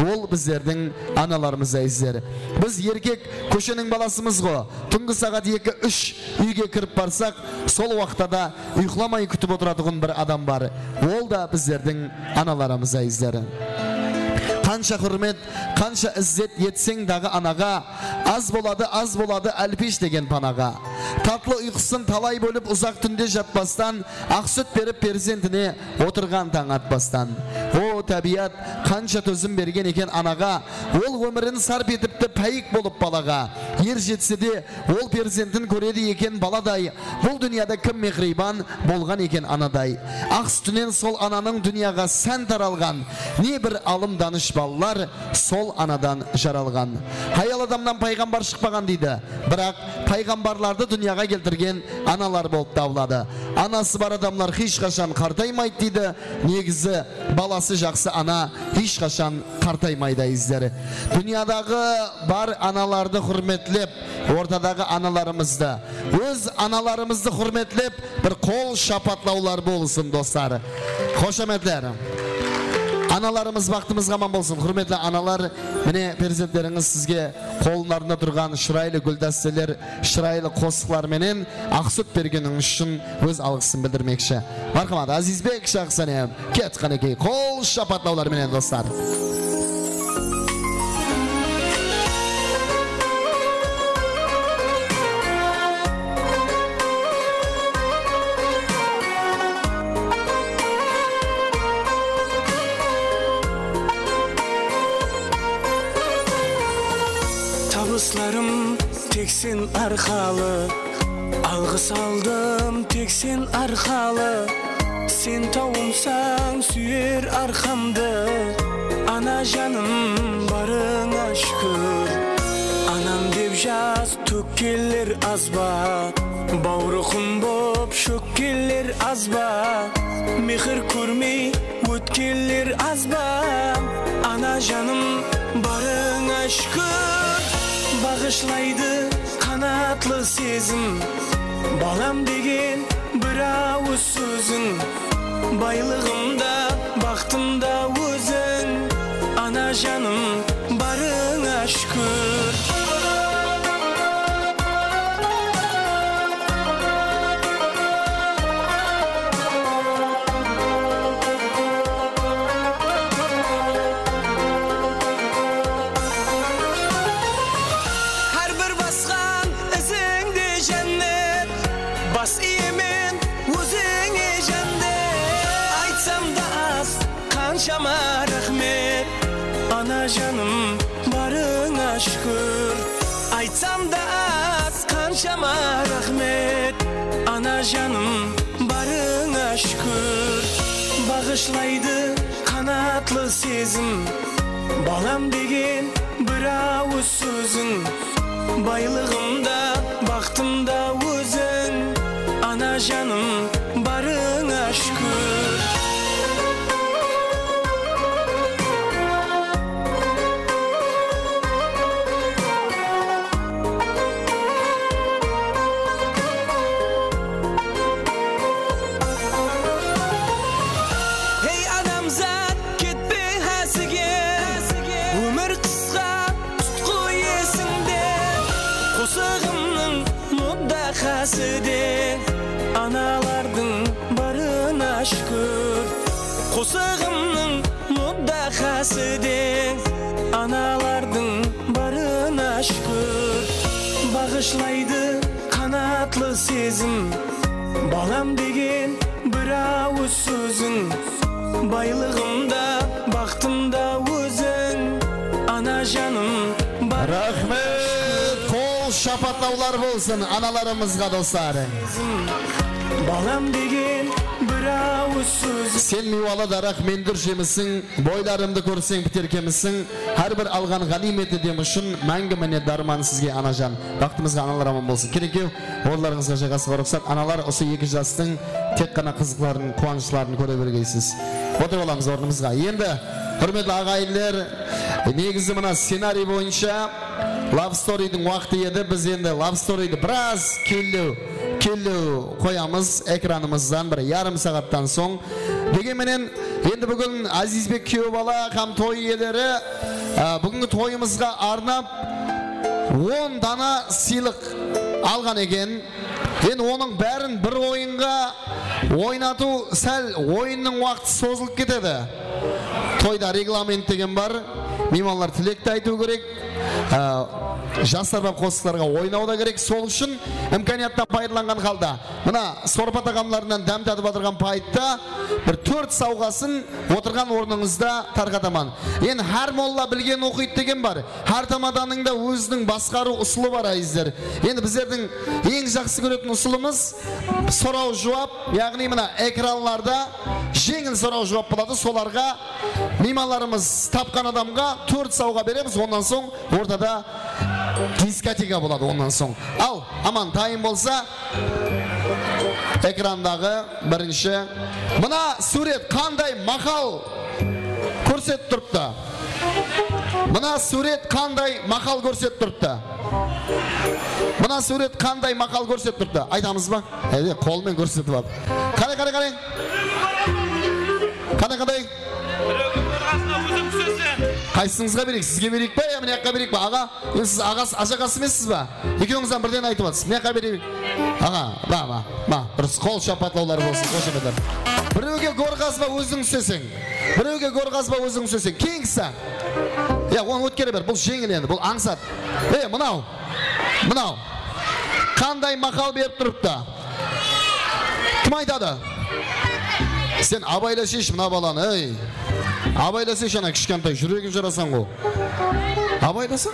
ol bizlerdiń analarımız, ázizler. Biz erkek kósheniń balasımız ǵo. Túngi saǵat eki, úsh úyge kirip barsaq, sol waqıtta da uyqılamay kútip otıratuǵın bir adam bar. Ol da bizlerdiń analarımız, ázizler. Qansha húrmet, qansha izzet etseń daǵı anaǵa, az boladı, az boladı álpesh degen panaǵa. Tatlı uyqısın talay bólip uzaq túnde jatpastan, aq sút berip perzentine otırǵan tań atpastan. O, tábiyat qansha tózim bergen eken anaǵa, ol ómirin sarp etipti páyik bolıp balaǵa. Er jetse de, ol perzentin kóredi eken baladay. Bul dúnyada kim mehriyban bolǵan eken anaday? Aq sútinen sol ananıń dúnyaǵa sán taralǵan, ne bir alım danıshpanlar sol anadan jaralǵan. Hayal adamnan payǵambar shıqpaǵan deydi. Biraq payǵambarlardı dúnyaǵa keltirgen analar bolıp tabıladı. Anası bar adamlar hesh qashan qartaymaydı deydi. Negizi, balası jaqsı ana hesh qashan qartaymaydı, ázizler. Dúnyadaǵı bar analardı húrmetlep, ortadaǵı analarımızdı, óz analarımızdı húrmetlep, bir qol shapatlawlar bolsın, dostlar. Xoshametler. Analarımız baxtımızǵa aman bolsın. Húrmetli analar, mine, perzentlerińiz sizge qollarında turǵan shıraylı gúldásteler, shıraylı qosıqlar menen aq sút bergenińiz ushın óz alǵısın bildirmekshi. Marhamat, Azizbek Shaxsanev. Ket, qánekey, qol shapatlawlar menen, dostlar. Tabıslarım tek sen arqalı, alǵıs aldım tek sen arqalı. Sen tawımsań súyer arqamdı, ana janım, barıńa shúkir. Anam dep jas tókkenler az ba? Bawrı qum bop shókkenler az ba? Mehir kórmey ótkenler az ba? Ana janım, barıńa shúkir. Baǵıshlaydı qanatlı sezim, balam degen bir awız sóziń. Baylıǵım da, baxtım da óziń, ana janım, barıńa shúkir. Hár bir basqan izińde jánnet, bas iyemen ózińe jánnet. Aytsam da az, qanshama raxmet, ana janım, barıńa shúkir. Aytsam da az, qanshama raxmet, ana janım, barıńa shúkir. Baǵıshlaydı qanatlı sezim, balam degen bir awız sóziń. Baylıǵım da, baxtım da óziń, ana janım, barıńa shúkir. Hey adamzat, ketpe hásige, ómir qısqa, tutqı esińde. Qosıǵımnıń muddaxası de, analardıń barına shúkir. Qosıǵımnıń muddaxası de, analardıń barına shúkir. Bashlaydı qanatlı sezim, balam degen bir awız sóziń. Baylıǵım da, baxtım da óziń, ana janım, bar. Raxmet, qol shapatlawlar bolsın analarımızǵa, dostlar. Balam degen bir awız sóziń. Sen miywalı daraq, men dur jemisiń, boylarımdı kórseń, biter kemisiń. Hár bir alǵan ǵániymeti dem ushın máńgi minnetdarman sizge, anajan. Baxtımızǵa analar aman bolsın. Kerekew, orınlarıńızǵa jayǵasıwǵa ruxsat. Analar usı eki jastıń tek ǵana qızıqların, quwanıshların kóre bergeysiz. Otırıp alamız ornımızǵa. Endi, húrmetli aǵayinler, negizi mına scenariy boyınsha love storydiń waqtı edi. Biz endi love storydi biraz kellew, kellew qoyamız. Ekranımızdan bir yarım saattan soń. Degen menen, endi búgin Azizbek kúyew bala hám toy iyeleri, á, búgingi toyımızǵa arnap on dana sıylıq alǵan eken. Endi onıń bárin bir oyınǵa oynatıw, sál oyınnıń waqtı sozılıp ketedi. Toyda reglament degen bar. Miymanlar tilekti aytıw kerek. Á, jaslar bap qosıqlarǵa oynaw da kerek. Sol ushın imkaniyattan paydalanǵan halda, mına, sorpa taǵamlarınan dám tatıp atırǵan payıtta bir tórt sawǵasın otırǵan ornıńızda tarqataman. Endi hár molla bilgen oqıydı degen bar. Hár tamadanıń da óziniń basqarıw usılı bar, ázizler. Endi bizlerdiń eń jaqsı kóretin usılımız soraw-juwap, yaǵnıy mına ekranlarda jeńil soraw-juwap boladı, solarǵa miymanlarımız tapqan adamǵa tórt sawǵa beremiz, onnan soń ortada diskoteka boladı, onnan soń. Al, aman tayın bolsa, ekrandaǵı birinshi. Mına súwret qanday maqal kórsetip turıptı? Mına súwret qanday maqal kórsetip turıptı? Mına súwret qanday maqal kórsetip turıptı? Aytamız ba? Áne, qol menen kórsetip al. Qáne, qáne, qáne. Qáne, qáne. Birewge qorqasıń ba, óziń túseseń. Qaysıńızǵa bereyik? Sizge bereyik pa ya mına jaqqa bereyik pa, aǵa? Endi siz aǵası, ajaqası emessiz ba? Ekewińizden birden aytıp atırsız. Mına jaqqa bereyik. Aǵa, ma, ma, ma. Durıs, qol shapatlawlar bolsın, qoshametler. Birewge qorqasıń ba, óziń túseseń. Birewge qorqasıń ba, óziń túseseń. Keyingisi. Ya, onı ótkere ber. Bul jeńil endi, bul ańsat. Ey, mınaw. Mınaw. Qanday maqal berip turıptı? Kim aytadı? Sen abaylasaysh mına balanı, ey. Abaylasaysh, ana kishkentay júregin jarasań ǵo. Abaylasa.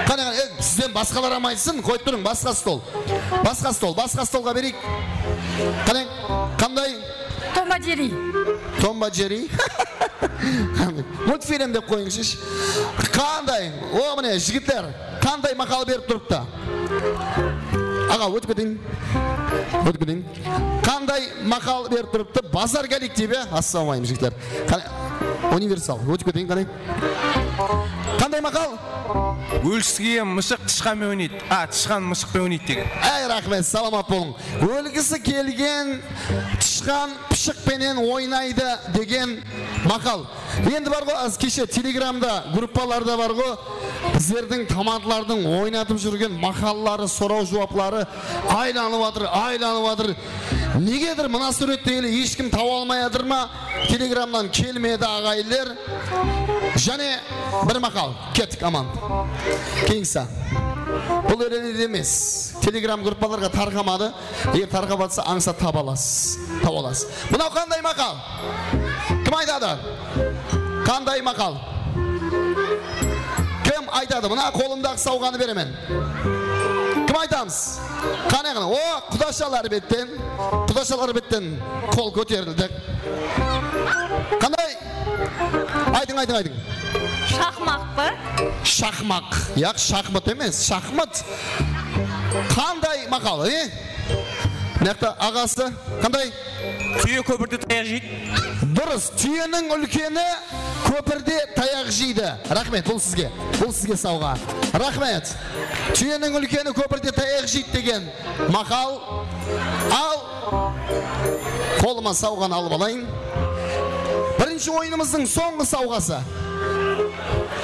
Qáne, qáne, e, sizden basqalar hám aytsın, qoyıp turıń, basqa stol. Basqa stol, basqa stolǵa bereyik. Qáne, qanday? Tom va Jerri. Tom va Jerri. Multfilm dep qoyıńshı. Qanday? O, mine, jigitler, qanday maqal berip turıptı? Aǵa, ótip keteyin. Ótip keteyin. Qanday maqal berip turıptı? Bazar kollektivi. Assalamu aleykum, jigitler. Qáne, universal. Ótip keteyin, qáne. Qanday maqal? Ólgisi kelgen mıshıq tıshqanmen oynaydı. A, tıshqan mıshıqpen oynaydı degen. Áy, raxmet, salamat bolıń. Ólgisi kelgen tıshqan pıshıq penen oynaydı degen maqal. Endi bar ǵo, az keshe telegramda, gruppalarda bar ǵo, bizlerdiń tamantlardıń oynatıp júrgen maqalları, soraw-juwapları aylanıp atır, aylanıp atır. Negedur mına súwret degili hesh kim tawa almay atır ma? Telegramnan kelmedi, aǵayinler. Jáne bir maqal. Kettik, aman. Keyingisi. Bul ele emes. Telegram gruppalarǵa tarqamadı. Eger tarqap atsa, ańsat taba alasız. Taba alasız. Mınaw qanday maqal? Kim aytadı? Qanday maqal? Kim aytadı? Mına qolımdaǵı sawǵanı beremen. Kim aytamız? Qáne, qáne. O, qudashalar betten. Qudashalar betten qol kóterildi. Qanday? Aytıń, aytıń, aytıń. Shaqmaq pa? Shaqmaq. Yaq, shaxmat emes, shaxmat. Qanday maqal, e? Mına jaqta aǵası. Qanday? Túye kópirde tayaq jeydi. Durıs, túyeniń úlkeni kópirde tayaq jeydi. Raxmet, bul sizge. Bul sizge sawǵa. Raxmet. Túyeniń úlkeni kópirde tayaq jeydi degen maqal. Al, qolıma sawǵanı alıp alayın. Birinshi oyınımızdıń sońǵı sawǵası.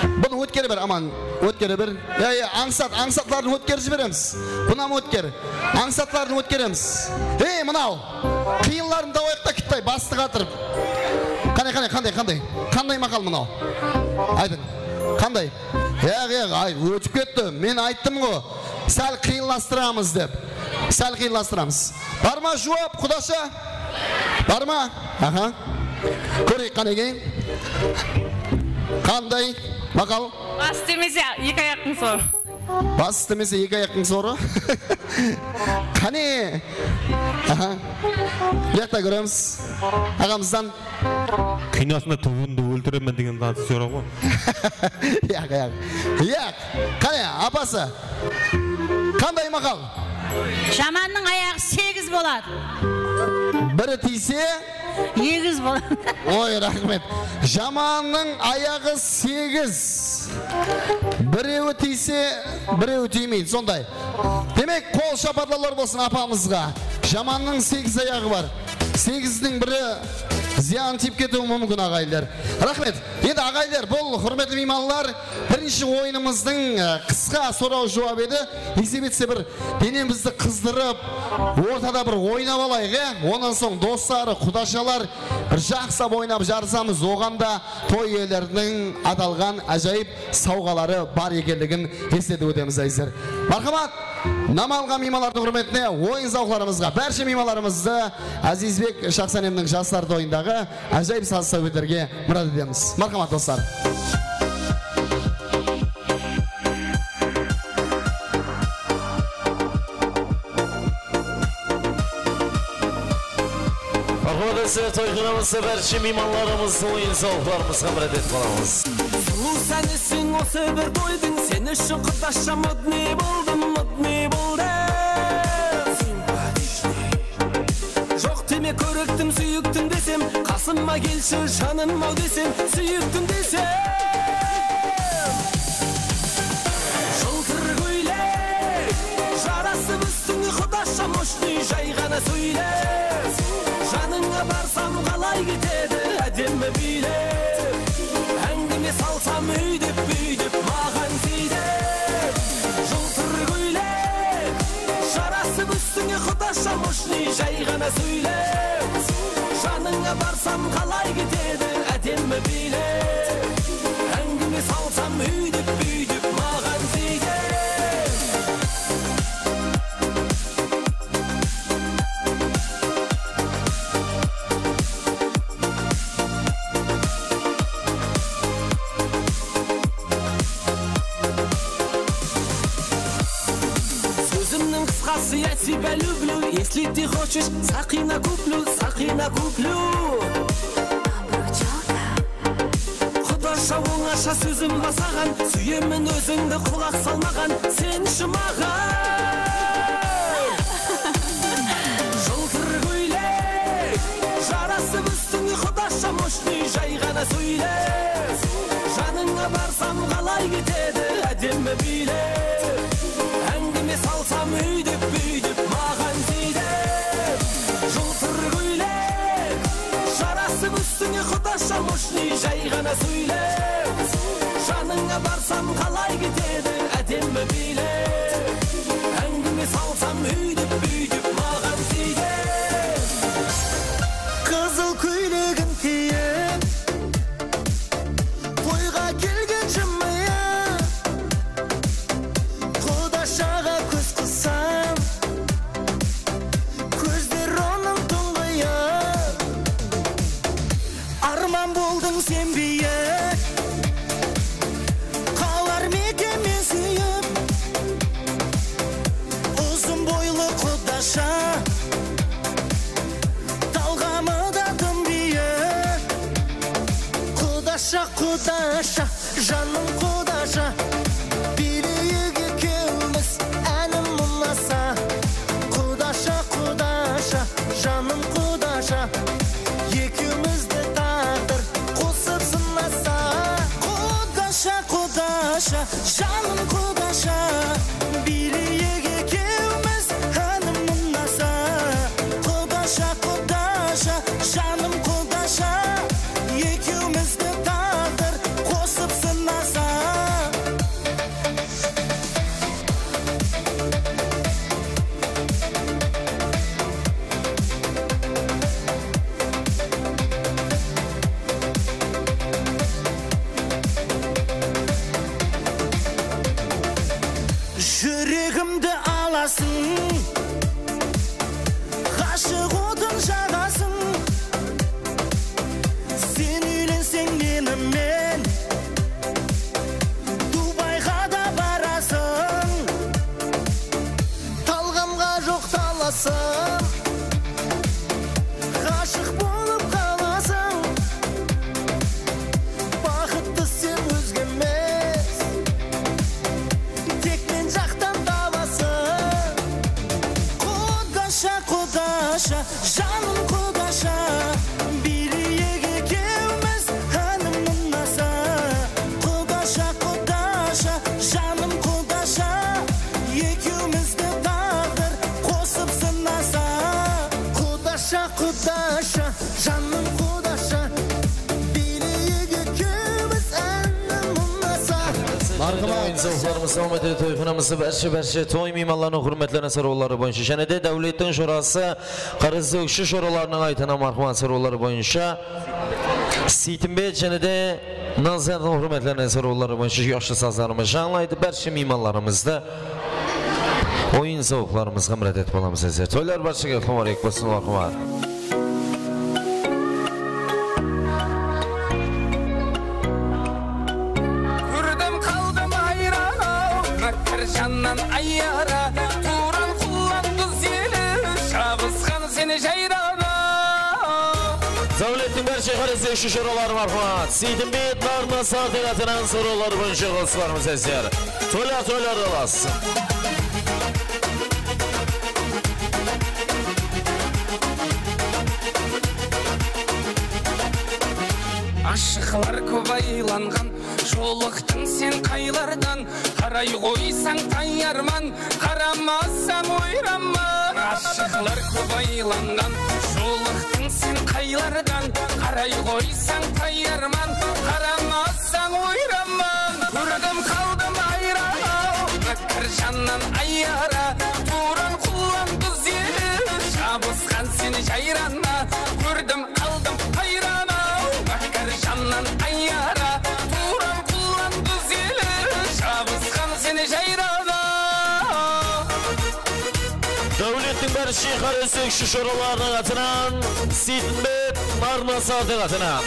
Bunı ótkere ber, aman, ótkere ber. Ya, ya, ańsat, ańsatlardı ótkerip jiberemiz. Bunı hám ótker. Ańsatlardı ótkeremiz. Ey, mınaw! Qıyınların tawayıq ta, kittay, bastıq atırıp. Qáne, qáne, qanday, qanday? Qanday maqal mınaw? Aytıń. Qanday? Yaq, yaq, ay, ótip ketti. Men ayttım ǵo. Sál qıyınlastıramız dep. Sál qıyınlastıramız. Bar ma juwap, Qudasha? Bar ma? Aha. Kóreyik qáne keyin. Qanday maqal? Bas demese, eki ayaqtıń sorı. Bas demese, eki ayaqtıń sorı. Qáne. Aha. Buyaqta kóremiz. Aǵamızdan. Kinosinda tuwındı óltiremen degen zat soraw ǵoy. Yaq, yaq. Yaq. Qáne, apası. Qanday maqal? Jamannıń ayaǵı segiz boladı. Biri tiyse? Egiz boladı. Oy, raxmet. Jamannıń ayaǵı segiz. Birewi tiyse, birewi tiymeydi, sonday. Demek, qol shapatlavlar bolsın apamızǵa. Jamannıń segiz ayaǵı bar. Segizdiń biri zıyanı tiyip ketiwi múmkin, aǵayinler. Raxmet. Endi, aǵayinler, bul, húrmetli miymanlar, birinshi oyınımızdıń, e, qısqa soraw-juwap edi. Esep etse, bir denemizdi qızdırıp, ortada bir oynap alayıq, e? Onnan soń doslar, qudashalar, bir jaqsılap oynap jarısamız. Oǵan da toy iyeleriniń atalǵan ájayıp sawǵaları bar ekenligin esletip ótemiz, ázizler. Marhamat, nam alǵan miymanlardıń húrmetine oyın-zawıqlarımızǵa, bárshe miymanlarımızdı Ázizbek Shaqsanemniń jaslar toyındaǵı ájayıp saz-sáwbetlerge mirát etemiz. Marhamat, doslar. Marhamat, sizler, toyxanamızda bárshe miymanlarımız, oyın-zawıqlarımızǵa mirát etip qalamız. Sulıw sánesiń usı bir toydıń, sen ushın qudasha modnıy boldım, modnıy boldım. Joq deme, kórektim, súyiktim desem, qasıma kelshi, janım-aw desem, súyiktim desem. Jıltır kóylek jarasıp ústińe, qudasha, moshnıy, jay ǵana sóyle. Janıńa barsam, qalay ketedi ádemmi biylep? Áńgime salsam, úy dep, búy dep, maǵan tiy dep. Jıltır kóylek jarasıp ústińe, qudasha, moshnıy, jay ǵana sóyle. Janıńa barsam, qalay ketedi ádemmi biylep? Áńgime salsam, úy dep, búy dep, maǵan tiy dep. Sózimniń qısqası, я тебя люблю, если ты хочешь, Сақина куплю, Сақина куплю. Qudasha, ońasha sózim bar saǵan, súyemen ózińdi, qulaq salmaǵan, senshi maǵan. Jıltır kóylek jarasıp ústińe, qudasha, moshnıy, jay ǵana sóyle. Janıńa barsam, qalay ketedi ádemmi biylep? Áńgime salsam, úy dep, búy dep, maǵan tiy dep. Jıltır kóylek jarasıp ústińe, qudasha, moshnıy, jay ǵana sóyle. Janıńa barsam, qalay ketedi ádemmi biylep? Áńgime salsam, úy dep, búy dep, maǵan tiy dep. Qızıl kóylegin kiyip, toyǵa kelgen jımıyıp, qudashaǵa kóz qıssam, kózler onıń tuńǵıyıp. Árman boldıń sen biyik, qalar meken men súyip, uzın boylı qudasha, talǵamı da dım biyik. Qudasha, qudasha, janım qudasha, biyleyik ekewimiz, ánim unasa. Qudasha, qudasha, janım qudasha, ekewimizdi táǵdir qosıp sınasa. Qudasha, qudasha, janım qudasha, biyleyik ekewimiz, ánim unasa. Qudasha, qudasha, janım qudasha, ekewimizdi táǵdir qosıp sınasa. Ǵashıq bolıp qalasań, baxıttı sen, ózge emes. Tek men jaqtan tabasań. Qudasha, qudasha, janım qudasha, bileyik ekewmiz, hálim unasa. Qudasha, qudasha, janım qudasha, ekewmizdi táǵdir qosıp sınasa. Qudasha, qudasha, janım qudasha, bileyik ekewmiz, hálim unasa. Marhamat, oyın-zawıqlarımız dawam etedi. Toyxanamızda bárshe, bárshe toy miymanlarınıń húrmetlerine sorawları boyınsha. Jáne de Dáwlettiń jorası, Qaraózek shoralarınıń aytınan marhamat sorawları boyınsha. Seytimbet jáne de Nazardıń húrmetlerine sorawları boyınsha jaqsı sazlarımız jańlaydı. Bárshe miymanlarımızdı oyın-zawıqlarımızǵa mirát etip alamız, ázizler. Toylar bárshege múbárek bolsın, marhamat. Kórdim, qaldım hayran-aw, mákkar jannan ayyara, tuwran qullan duz eli, jabısqan seni jayrana. Dáwlettiń bárshe Qaraózek shoraları marhamat. Seytimbet, Narnazardıń atınan sorawlar boyınsha qosıqlarımız ázizler. Toylar, toylar dalasın. Ashıqlar kóp aylanǵan, jolıqtıń sen qaylardan, qaray qoysań tayarman, qaramasań oyranman. Ashıqlar kóp aylanǵan, jolıqtıń sen qaylardan, qaray qoysań tayarman, qaramasań oyranman. Kórdim, qaldım hayran-aw, mákkar jannan ayyara, tuwran qullan duz eli, jabısqan seni jayrana. Kórdim, qaldım hayran-aw, mákkar jannan ayyara, tuwran qullan duz eli, jabısqan seni jayrana. Dáwlettiń bárshe Qaraózek shoralarınıń atınan, Seytimbet, Narnazardıń atınan.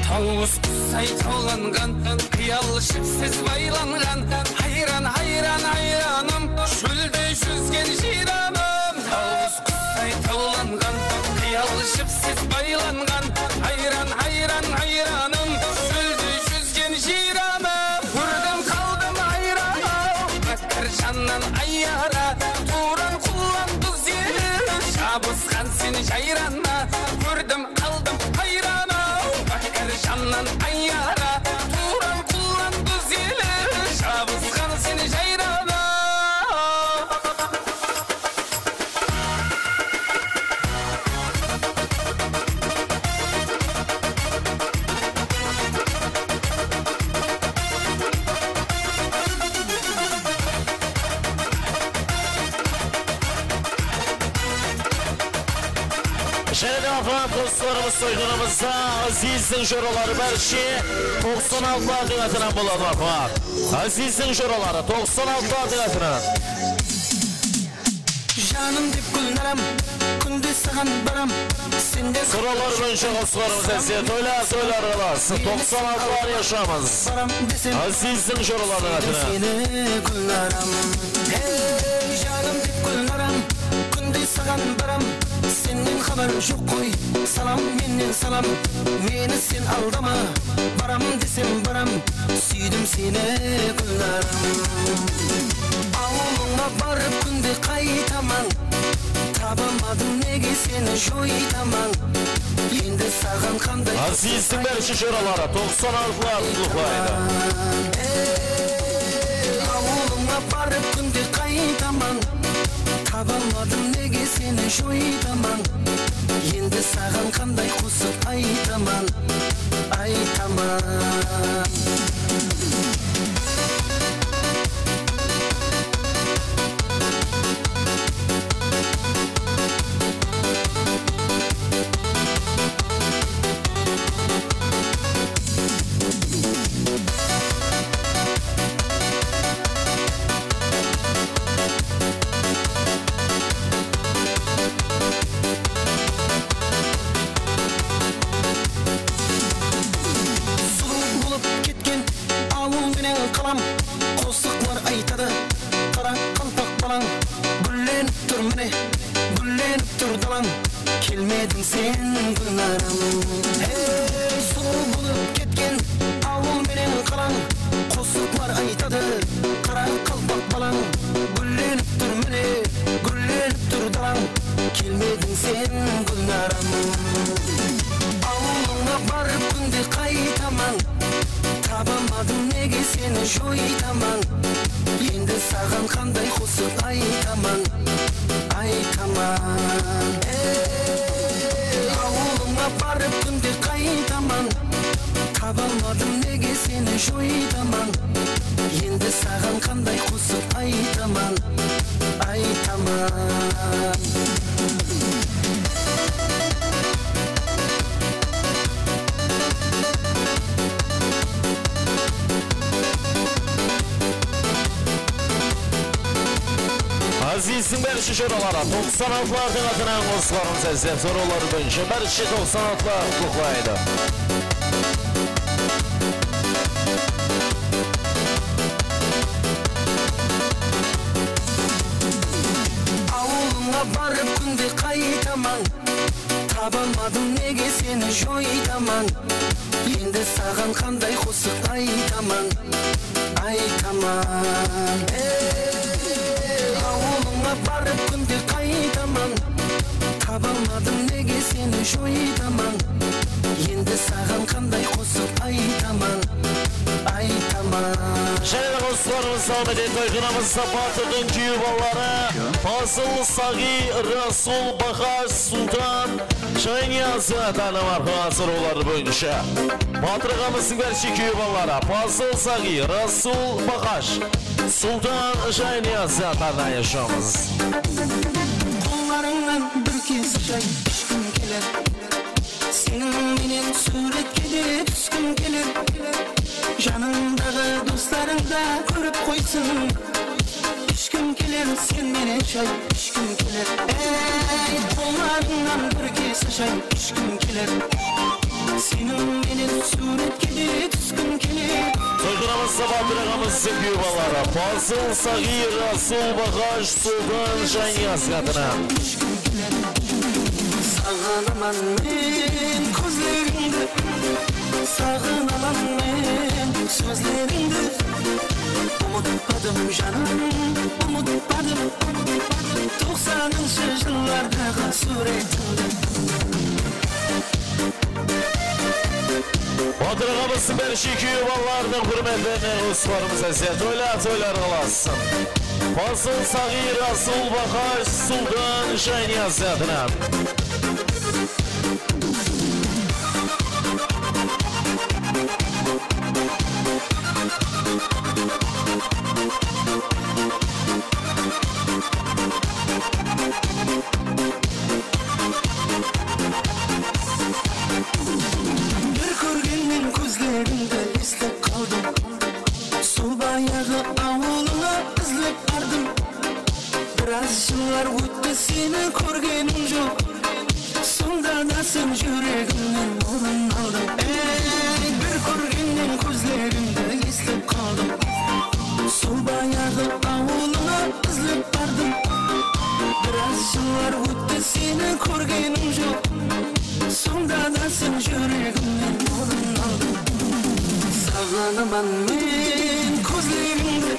Tawıs qusay tawlanǵan, qıyal jipsiz baylanǵan, hayran, hayran, hayranım, shólde júzgen jıyranım. Tawıs qusay tawlanǵan, qıyal jipsiz baylanǵan, hayran, hayran, hayranım, shólde júzgen jıyranım. Kórdim, qaldım hayran-aw, mákkar jannan ayyara, tuwran qullan duz eli, jabısqan seni jayrana. Kórdim, qaldım hayran-aw, mákkar jannan ayyara, tuwran qullan duz eli, jabısqan seni jayrana. Jáne de marhamat, qosıqlarımız toyxanamızda Azizdiń joraları bárshe toqsan altılardıń atınan boladı, marhamat. Azizdiń joraları toqsan altılardıń atınan. Janım dep Gúlnaram, kúnde saǵan baram. Sende sorawlar boyınsha qosıqlarımız ázizler. Toylar, toylar dalasın. Toqsan altılar yashamız. Baram desem, Azizdiń joralarınıń atınan. Seni Gúlnaram. Hey, janım dep Gúlnaram, kúnde saǵan baram. Sennen xabar joq qoy, salam mennen salam. Meni sen aldama, baram desem baram. Súydim seni, Gúlnaram. Awılıńa barıp kúnde qaytaman. Tabamadım nege seni joytaman. Endi saǵan qanday Azizdiń bárshe joraları toqsan altılar qutlıq aydı. Ey, awılıńa barıp kúnde qaytaman. Tabamadım nege seni joytaman. Endi saǵan qanday qosıq aytaman, aytaman. Ediń sen, Gúlnaram. Hey, sulıw bolıp ketken awıl menen qalań. Qosıqlar aytadı, qaraqalpaq balań. Gúllenip tur, mine, gúllenip tur dalań. Kelmediń sen, Gúlnaram. Awılıńa barıp kúnde qaytaman. Tabamadım nege seni joytaman. Endi saǵan qanday qosıq aytaman, aytaman. Ey, awılıńa barıp kúnde qaytaman. Tabamadım nege seni joytaman. Endi saǵan qanday qosıq aytaman, aytaman. Azizdiń bárshi joraları, toqsan altılardıń atınan qosıqlarımız ázizler sorawları boyınsha bárshi toqsan altılar qutlıqlaydı. Awılıńa barıp kúnde qaytaman. Tabamadım nege seni joytaman. Endi saǵan qanday qosıq aytaman, aytaman. Ey, awılıńa barıp kúnde qaytaman. Tabamadım nege seni joytaman. Endi saǵan qanday qosıq aytaman, aytaman. Jáne de qosıqlarımız dawam etedi. Toyxanamızda Batırdıń kúyew balaları Fazıl, Saǵiy, Rasul, Baxash, Sultan, Shayniyaz atana marhum sorawları boyınsha Batır aǵamızdıń bárshi kúyew balaları Fazıl, Saǵiy, Rasul, Baxash, Sultan, Shayniyaz atana ayashamız. Qollarıńnan bir kese shay ishkim keler. Seniń menen súwretke de túskim keler. Janıńdaǵı doslarıń da kórip qoysın. Ishkim keler, sen menen shay ishkim keler. Ey, qollarıńnan bir kese shay ishkim keler. Seniń menen súwretke de túskim keler. Toyxanamızda Batır aǵamızdıń kúyew balaları Fazıl, Saǵiy, Rasul, Baxash, Sultan, Shayniyaz atına. Saǵınaman men kózlerińdi, saǵınaman men sózlerińdi. Umıtpadım, janım, umıtpadım toqsanınshı jıllardaǵı súwretińdi. Batır aǵamızdıń bárshi kúyew balalarınıń húrmetine qosıqlarımız ázizler toylar, toylar qılasın. Fazıl, Saǵiy, Rasul, Baxash, Sultan, Shayniyaz atına. Bir kórgennen kózlerińdi eslep qaldım. Sol bayaǵı awılıńa izlep bardım. Biraz jıllar ótti, seni kórgenim joq. Sonda da sen júregimnen orın aldıń. Ey, bir kórgennen kózlerińdi eslep qaldım. Sol bayaǵı awılıńa izlep bardım. Biraz jıllar ótti, seni kórgenim joq. Sonda da sen júregimnen orın aldıń. Saǵınaman men kózlerińdi,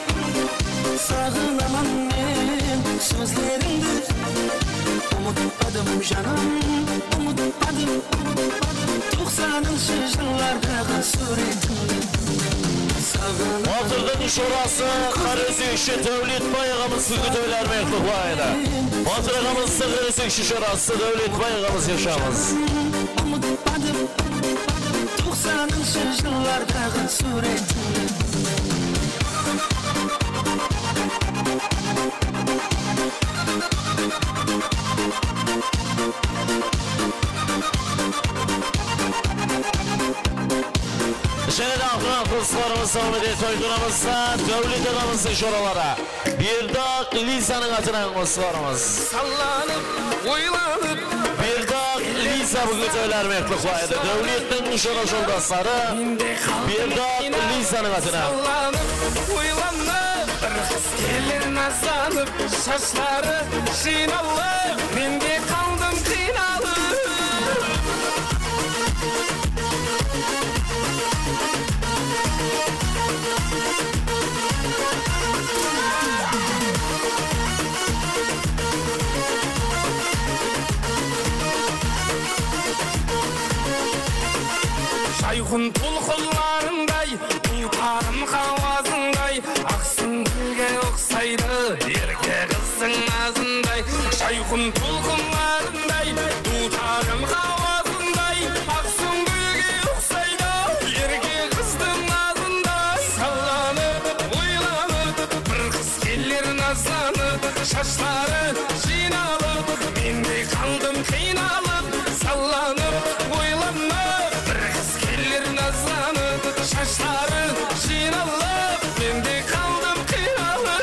saǵınaman men sózlerińdi. Umıtpadım, janım, umıtpadım toqsanınshı jıllardaǵı súwretińdi. Saǵınaman. Batırdıń jorası, qaraózekshi Dáwletbay aǵamız búgingi toyları menen qutlıqlaydı. Batır aǵamızdıń qaraózekshi jorası Dáwletbay aǵamız, yashańız. Umıtpadım toqsanınshı jıllardaǵı súwretińdi. Jáne de altın alqıslarımız dawam etedi. Toyxanamızda Dáwlet aǵamızdıń joraları Berdaq, Lizanıń atınan qosıqlarımız. Sallanıp, oylanıp, Berdaq, Liza búgingi toyları menen qutlıqlaydı. Dáwlettiń jora joldasları Berdaq, Lizanıń atınan. Sallanıp, oylanıp, bir qız keler nazlanıp, shashları jıynaldı, men de qaldım qıynalıp. Jayhun tolqınlarınday, duwtarım hawazınday, aq súmbúlge uqsaydı, erke qızdıń nazınday. Jayhun tolqınlarınday, duwtarım hawazınday, aq súmbúlge uqsaydı, erke qızdıń nazınday. Sallanıp, oylanıp, bir qız keler nazlanıp, shashları jıynalıp, men de qaldım qıynalıp. Sallanıp, oylanıp, bir qız keler nazlanıp, shashları jıynalıp, men de qaldım qıynalıp.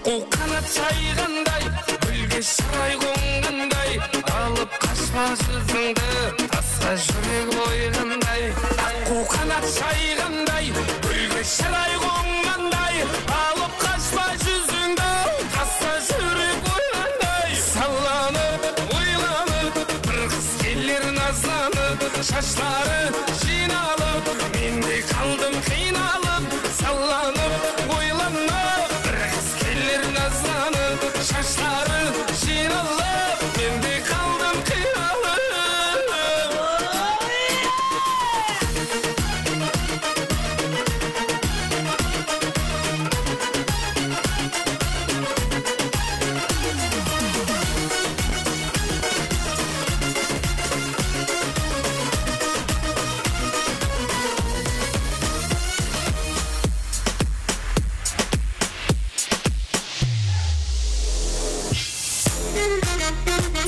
Aqqu qanat jayǵanday, gúlge shıray qonǵanday, alıp qashpa júzińdi, tasqa júrek oyǵanday. Aqqu qanat jayǵanday, gúlge shıray qonǵanday, alıp qashpa júzińdi, tasqa júrek oyǵanday. Sallanıp, oylanıp, bir qız keler nazlanıp, shashları jıynalıp, men de qaldım qıynalıp. Sallanıp, oylanıp, bir qız keler nazlanıp, shashları jıynalıp, men de qaldım qıynalıp.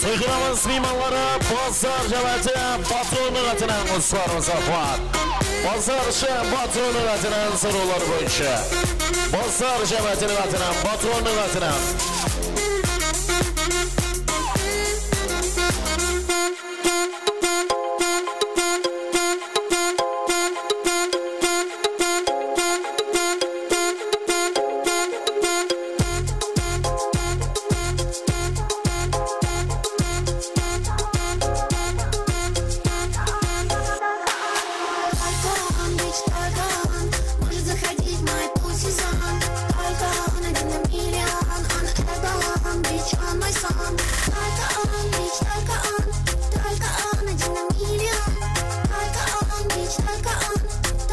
Sıxınamız miymanları Bazar jámááti Batronnıń atınan qosıqlarımız waqıt. Bazarshı Batronnıń atınan sorawlar boyınsha. Bazar jámáátiniń atınan, Batronnıń atınan. Только он, бич, только он может заходить в мой пусизон. Только он один на миллион, он это баллон, бич, он мой сон. Только он, бич, только он, только он один на миллион. Только он, бич, только он,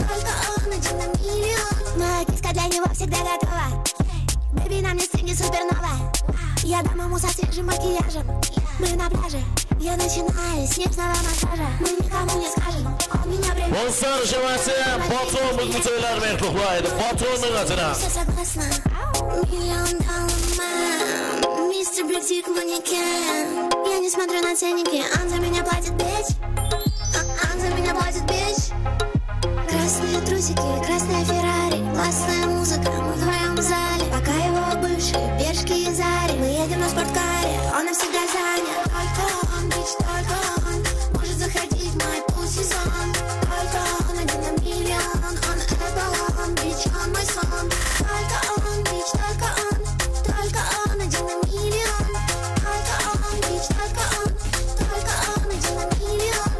только он один на миллион. Моя киска для него всегда готова. Бэби, на мне стринги супернова. Я дам ему со свежим макияжем. Мы на пляже. Я начинаю с нежного массажа. Мы никому не скажем, он меня привёз. Bazar jámááti Batron búgingi toyları menen qutlıqlaydı. Batronnıń atınan. Всё согласна. Миллион доллар мэн, мистер Биг Дик манекен. Я не смотрю на ценники, он за меня платит, бич. Он за меня платит, бич. Красные трусики, красная Феррари, классная музыка, мы вдвоём в зале. Пока его бывшие пешки и зари, мы едем на спорткаре, он навсегда занят. Только он, бич, только он может заходить в мой пусизон. Только он один на миллион, он это баллон, бич, он мой сон. Только он, бич, только он, только он один на миллион. Только он, бич, только он, только он один на миллион.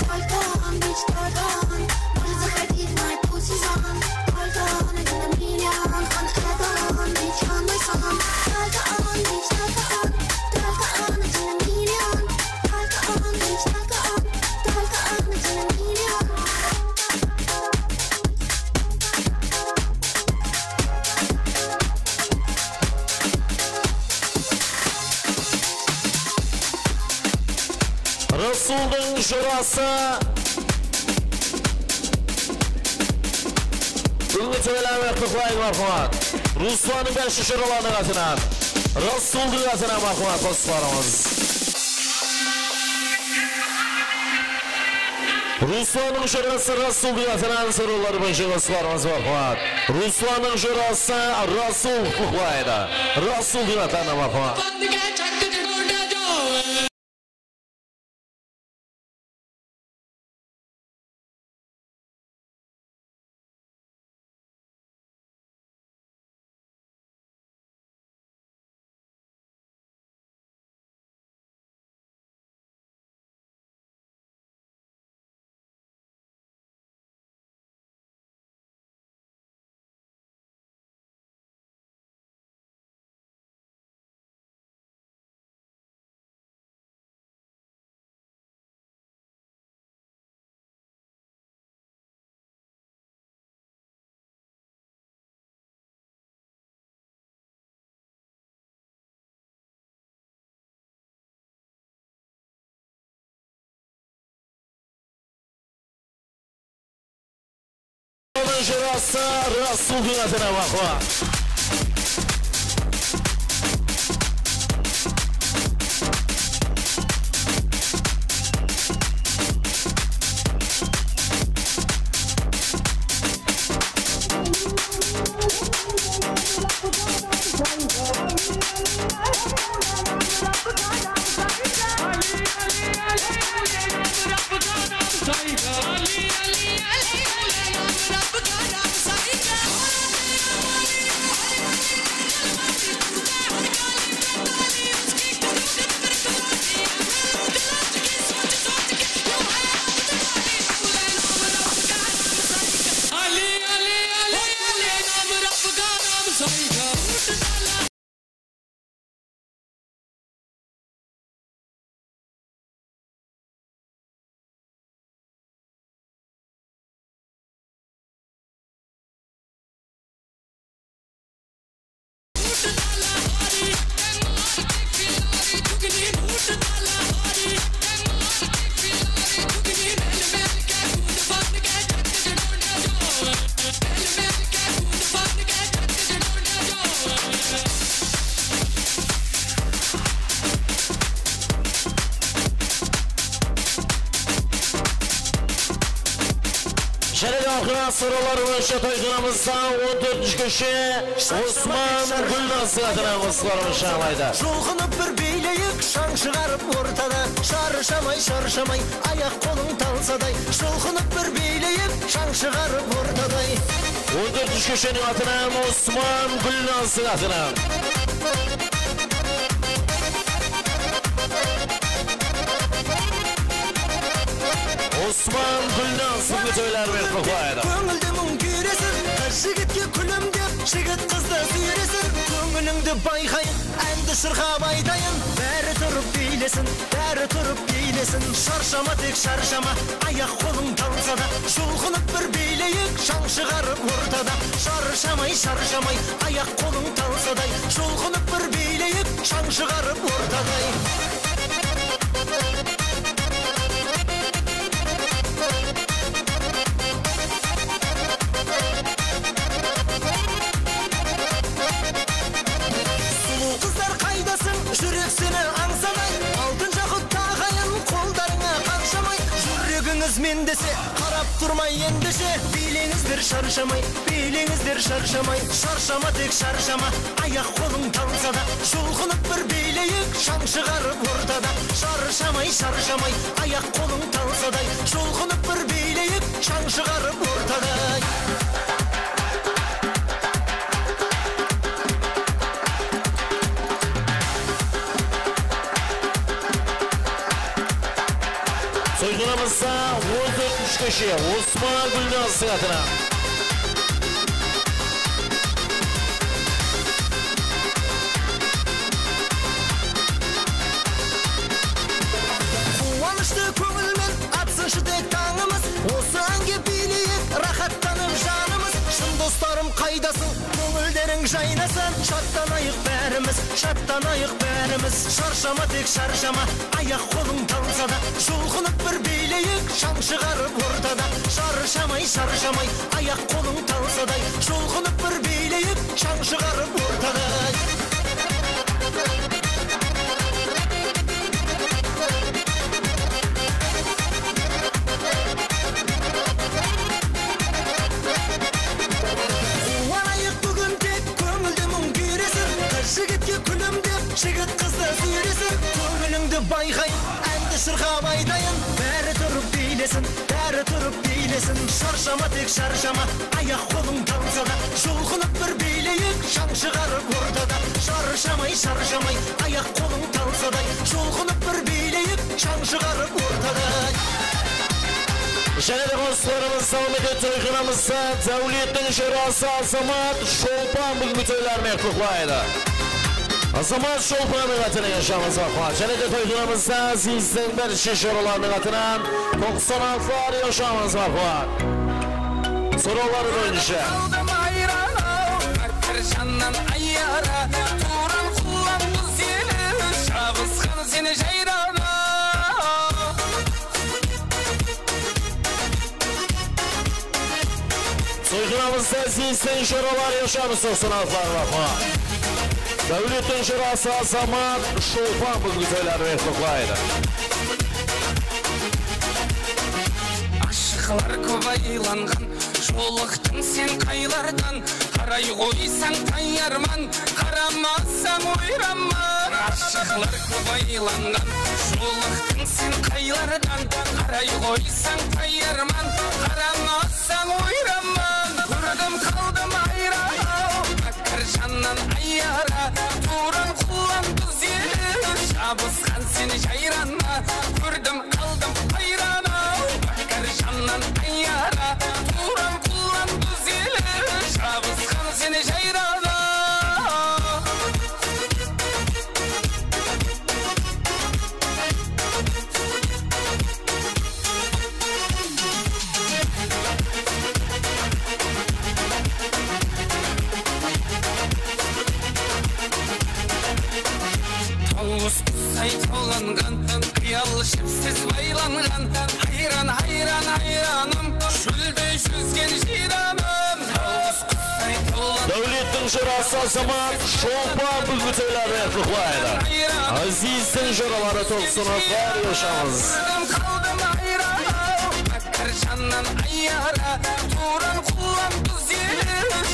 Только он, бич, только он может заходить в мой пусизон. Только он один на миллион, он это баллон, бич, он мой сон. Только он, бич, только он, только он один на миллион. Только он, бич, только он, только он один на миллион. Rasuldıń jorası. Búgingi toylar menen qutlıqlayıq, marhamat. Ruslannıń bárshi joralarınıń atınan, Rasuldıń atınan, marhamat, qosıqlarımız. Ruslannıń jorası Rasuldıń atınan sorawlar boyınsha qosıqlarımız, marhamat. Ruslannıń jorası Rasul qutlıqlaydı. Rasuldıń atınan, marhamat. Jırası Rasuldıń atına maqwa. Jáne de aqıra sorawlar boyınsha toyxanamızda on tórtinshi kóshe Usman Gúlnazdıń atına qosıqlarımız jańlaydı. Julqınıp bir biyleyik, shań shıǵarıp ortada. Sharshamay, sharshamay, ayaq qolıń talsaday. Julqınıp bir biyleyik, shań shıǵarıp ortaday. On tórtinshi kósheniń atınan Usman Gúlnazdıń atınan. Usman Gúlnaz búgingi toylarımen qutlaydı. Kóńildi muń kúyresin, qız jigitke kúlimdep, jigit qızdı súyresin. Kóńilińdi bayqayın, ándi shırqap aytayın. Bári turıp biylesin, bári turıp biylesin. Sharshama, tek sharshama, ayaq qolıń talsada. Julqınıp bir biyleyik, shań shıǵarıp ortada. Sharshamay, sharshamay, ayaq qolıń talsaday. Julqınıp bir biyleyik, shań shıǵarıp ortaday. Sulıw qızlar qaydasıń, júrek seni ańsaday. Altın jaqıp taǵayın, qoldarıńa qanshamay. Júregińiz men dese, qarap turmay endishe. Biyleńizler sharshamay, biyleńizler sharshamay. Sharshama, tek sharshama, ayaq qolıń talsada. Julqınıp bir biyleyik, shań shıǵarıp ortada. Sharshamay, sharshamay, ayaq qolıń talsaday. Julqınıp bir biyleyik, shań shıǵarıp ortaday. Toyxanamızda on tórtinshi kóshe Usman Gúlnazdıń atına. Quwanıshlı kóńilmen atsınshı tek tańımız. Osı áńge biyleyik, raxattanıp janımız. Shın dostlarım, qaydasıń? Kóńilleriń jaynasın, shadlanayıq bárimiz, shadlanayıq bárimiz. Sharshama, tek sharshama, ayaq qolıń talsada. Julqınıp bir biyleyik, shań shıǵarıp ortada. Sharshamay, sharshamay, ayaq qolıń talsaday. Julqınıp bir biyleyik, shań shıǵarıp ortaday. Quwanayıq búgin tek, kóńildi muń kúyresin. Qız jigitke kúlimdep, jigit qızdı súyresin. Kóńilińdi bayqayın, ándi shırqap aytayın. Bári turıp biylesin, bári turıp biylesin. Sharshama, tek sharshama, ayaq qolıń talsada. Julqınıp bir biyleyik, shań shıǵarıp ortada. Sharshamay, sharshamay, ayaq qolıń talsaday. Julqınıp bir biyleyik, shań shıǵarıp ortaday. Jáne de qosıqlarımız dawam etedi. Toyxanamızda Dáwlettiń jorası Azamat Sholpan búgingi toylarımen qutlaydı. Azamat Sholpandıń atına yashamız maqwa. Jáne de toyxanamızda Azizdiń birinshi joralarınıń atınan toqsan altılar yashamız maqwa. Sorawlar boyınsha. Qaldım ayran-aw, bir jannan ayara, tuwran qullan qız eli, jabısqan seni jayran-aw. Aramızda Azizdiń joraları, yashamız toqsan altı armaqma. Dáwlettiń jorası Azamat Shulpan búgingi toylarınan qutlaydı. Ashıqlar kóp aylanǵan, jolıqtıń sen qaylardan? Qaray qoysań tayarman, qaramasań oyranman. Ashıqlar kóp aylanǵan, jolıqtıń sen qaylardan? Qaray qoysań tayarman, qaramasań oyranman. Kórdim, qaldım hayran-aw, mákkar jannan ayara. Tuwran qullan duz eli, jabısqan sen jayranma. Kórdim, qaldım hayran-aw, mákkar jannan ayara. Tuwran qullan duz eli, jabısqan sen jayran-aw. Tawıs qusay tawlanǵan, qıyal jipsiz baylanǵan. Hayran, hayran, hayranım, shóldey júzgen jıyranım. Tawıs qusay tawlanǵan. Dáwlettiń jorası Azamat Shulpan búgingi toylarınan qutlaydı. Azizdiń joraları toqsan altı, yashamız. Qaldım hayran-aw, mákkar jannan ayara. Tuwran qullan duz eli,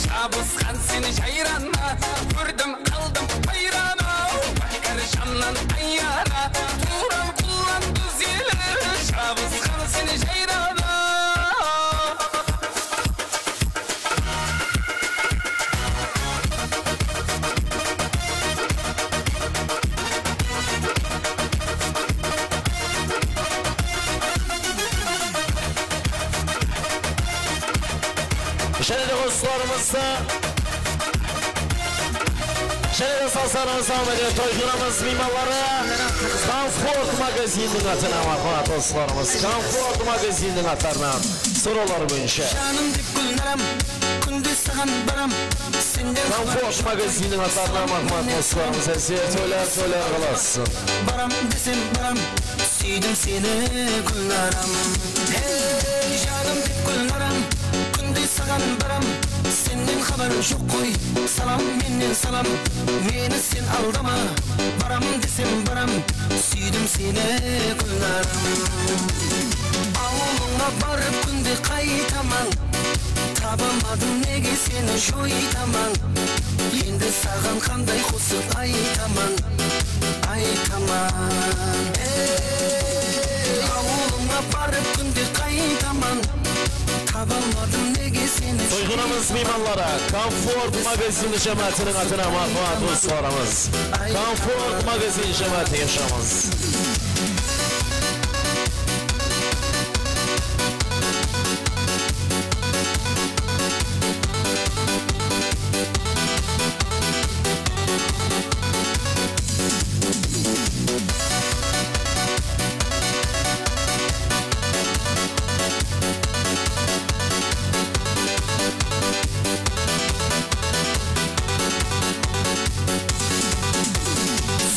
jabısqan sen jayranma. Kórdim, qaldım hayran-aw, mákkar jannan ayara. Tuwran qullan duz eli, jabısqan sen jayranma. Jáne de qosıqlarımızdı, jáne de sazlarımızdı alıp, toy qonağımız miymanları Komfort magazininiń atınan marhamat qosıqlarımız. Komfort magazininiń atlarınan sorawlar boyınsha. Janım dep Gúlnaram, kúnde saǵan baram, senden xabar joq. Komfort magazininiń atarına marhamat qosılarımız, áziz toylar, toylar qalasın. Baram desem baram, súydim seni, Gúlnaram. Hey, janım dep Gúlnaram, kúnde saǵan baram, senden xabar joq ǵoy. Salam mennen salam, meni sen aldama. Baram desem baram, súydim seni, Gúlnaram. Awılıńa barıp kúnde qaytaman. Tabamadım nege seni joytaman. Endi saǵan qanday qosıq aytaman, aytaman. Ey, awılıńa barıp kúnde qaytaman. Tabamadım nege seni joytaman. Toyxanamız miymanları, Komfort magazini jámáátiniń atınan marhamat qosılarımız. Komfort magazini jámáátine yashańız.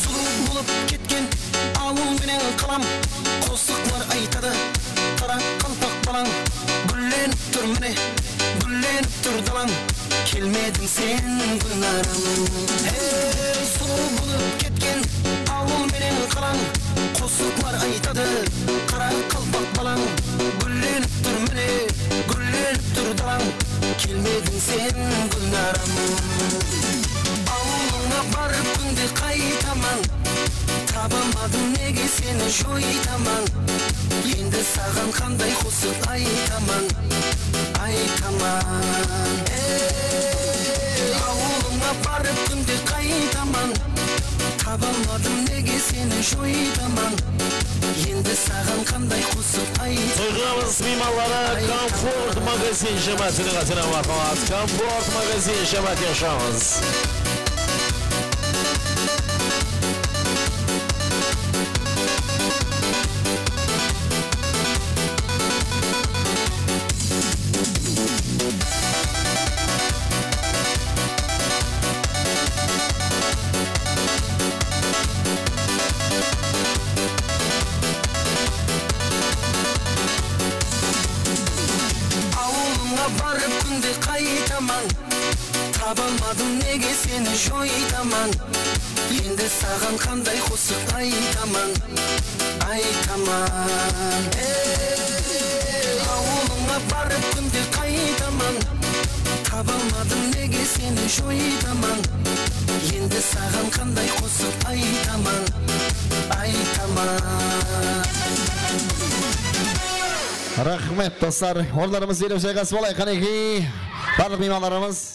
Sulıw bolıp ketken awıl menen qalam, qosıqlar aytadı, qaraqalpaq balań. Gúllenip tur mine, gúllenip tur dalań, kelmediń sen, Gúlnaram. Hey, sulıw bolıp ketken awıl menen qalań, qosıqlar aytadı, qaraqalpaq balań. Gúllenip tur mine, gúllenip tur dalań, kelmediń sen, Gúlnaram. Awılıńa barıp kúnde qaytaman. Tabamadım nege seni joytaman. Endi saǵan qanday qosıq aytaman, aytaman. Ey, awılıńa barıp kúnde qaytaman. Tabamadım nege seni joytaman. Endi saǵan qanday qosıq aytaman. Toyxanamız miymanları Komfort magazin jámáátiniń atınan marhamat. Komfort magazin jámáátine yashańız. Awılıńa barıp kúnde aytaman. Taba almadım nege seni joytaman. Endi saǵan qanday qosıq aytaman, aytaman. Ey, awılıńa barıp kúnde qaytaman. Taba almadım nege seni joytaman. Endi saǵan qanday qosıq aytaman, aytaman. Raxmet, doslar. Orınlarımız berip jayǵasıp alayıq, qánekey. Barlıq miymanlarımız.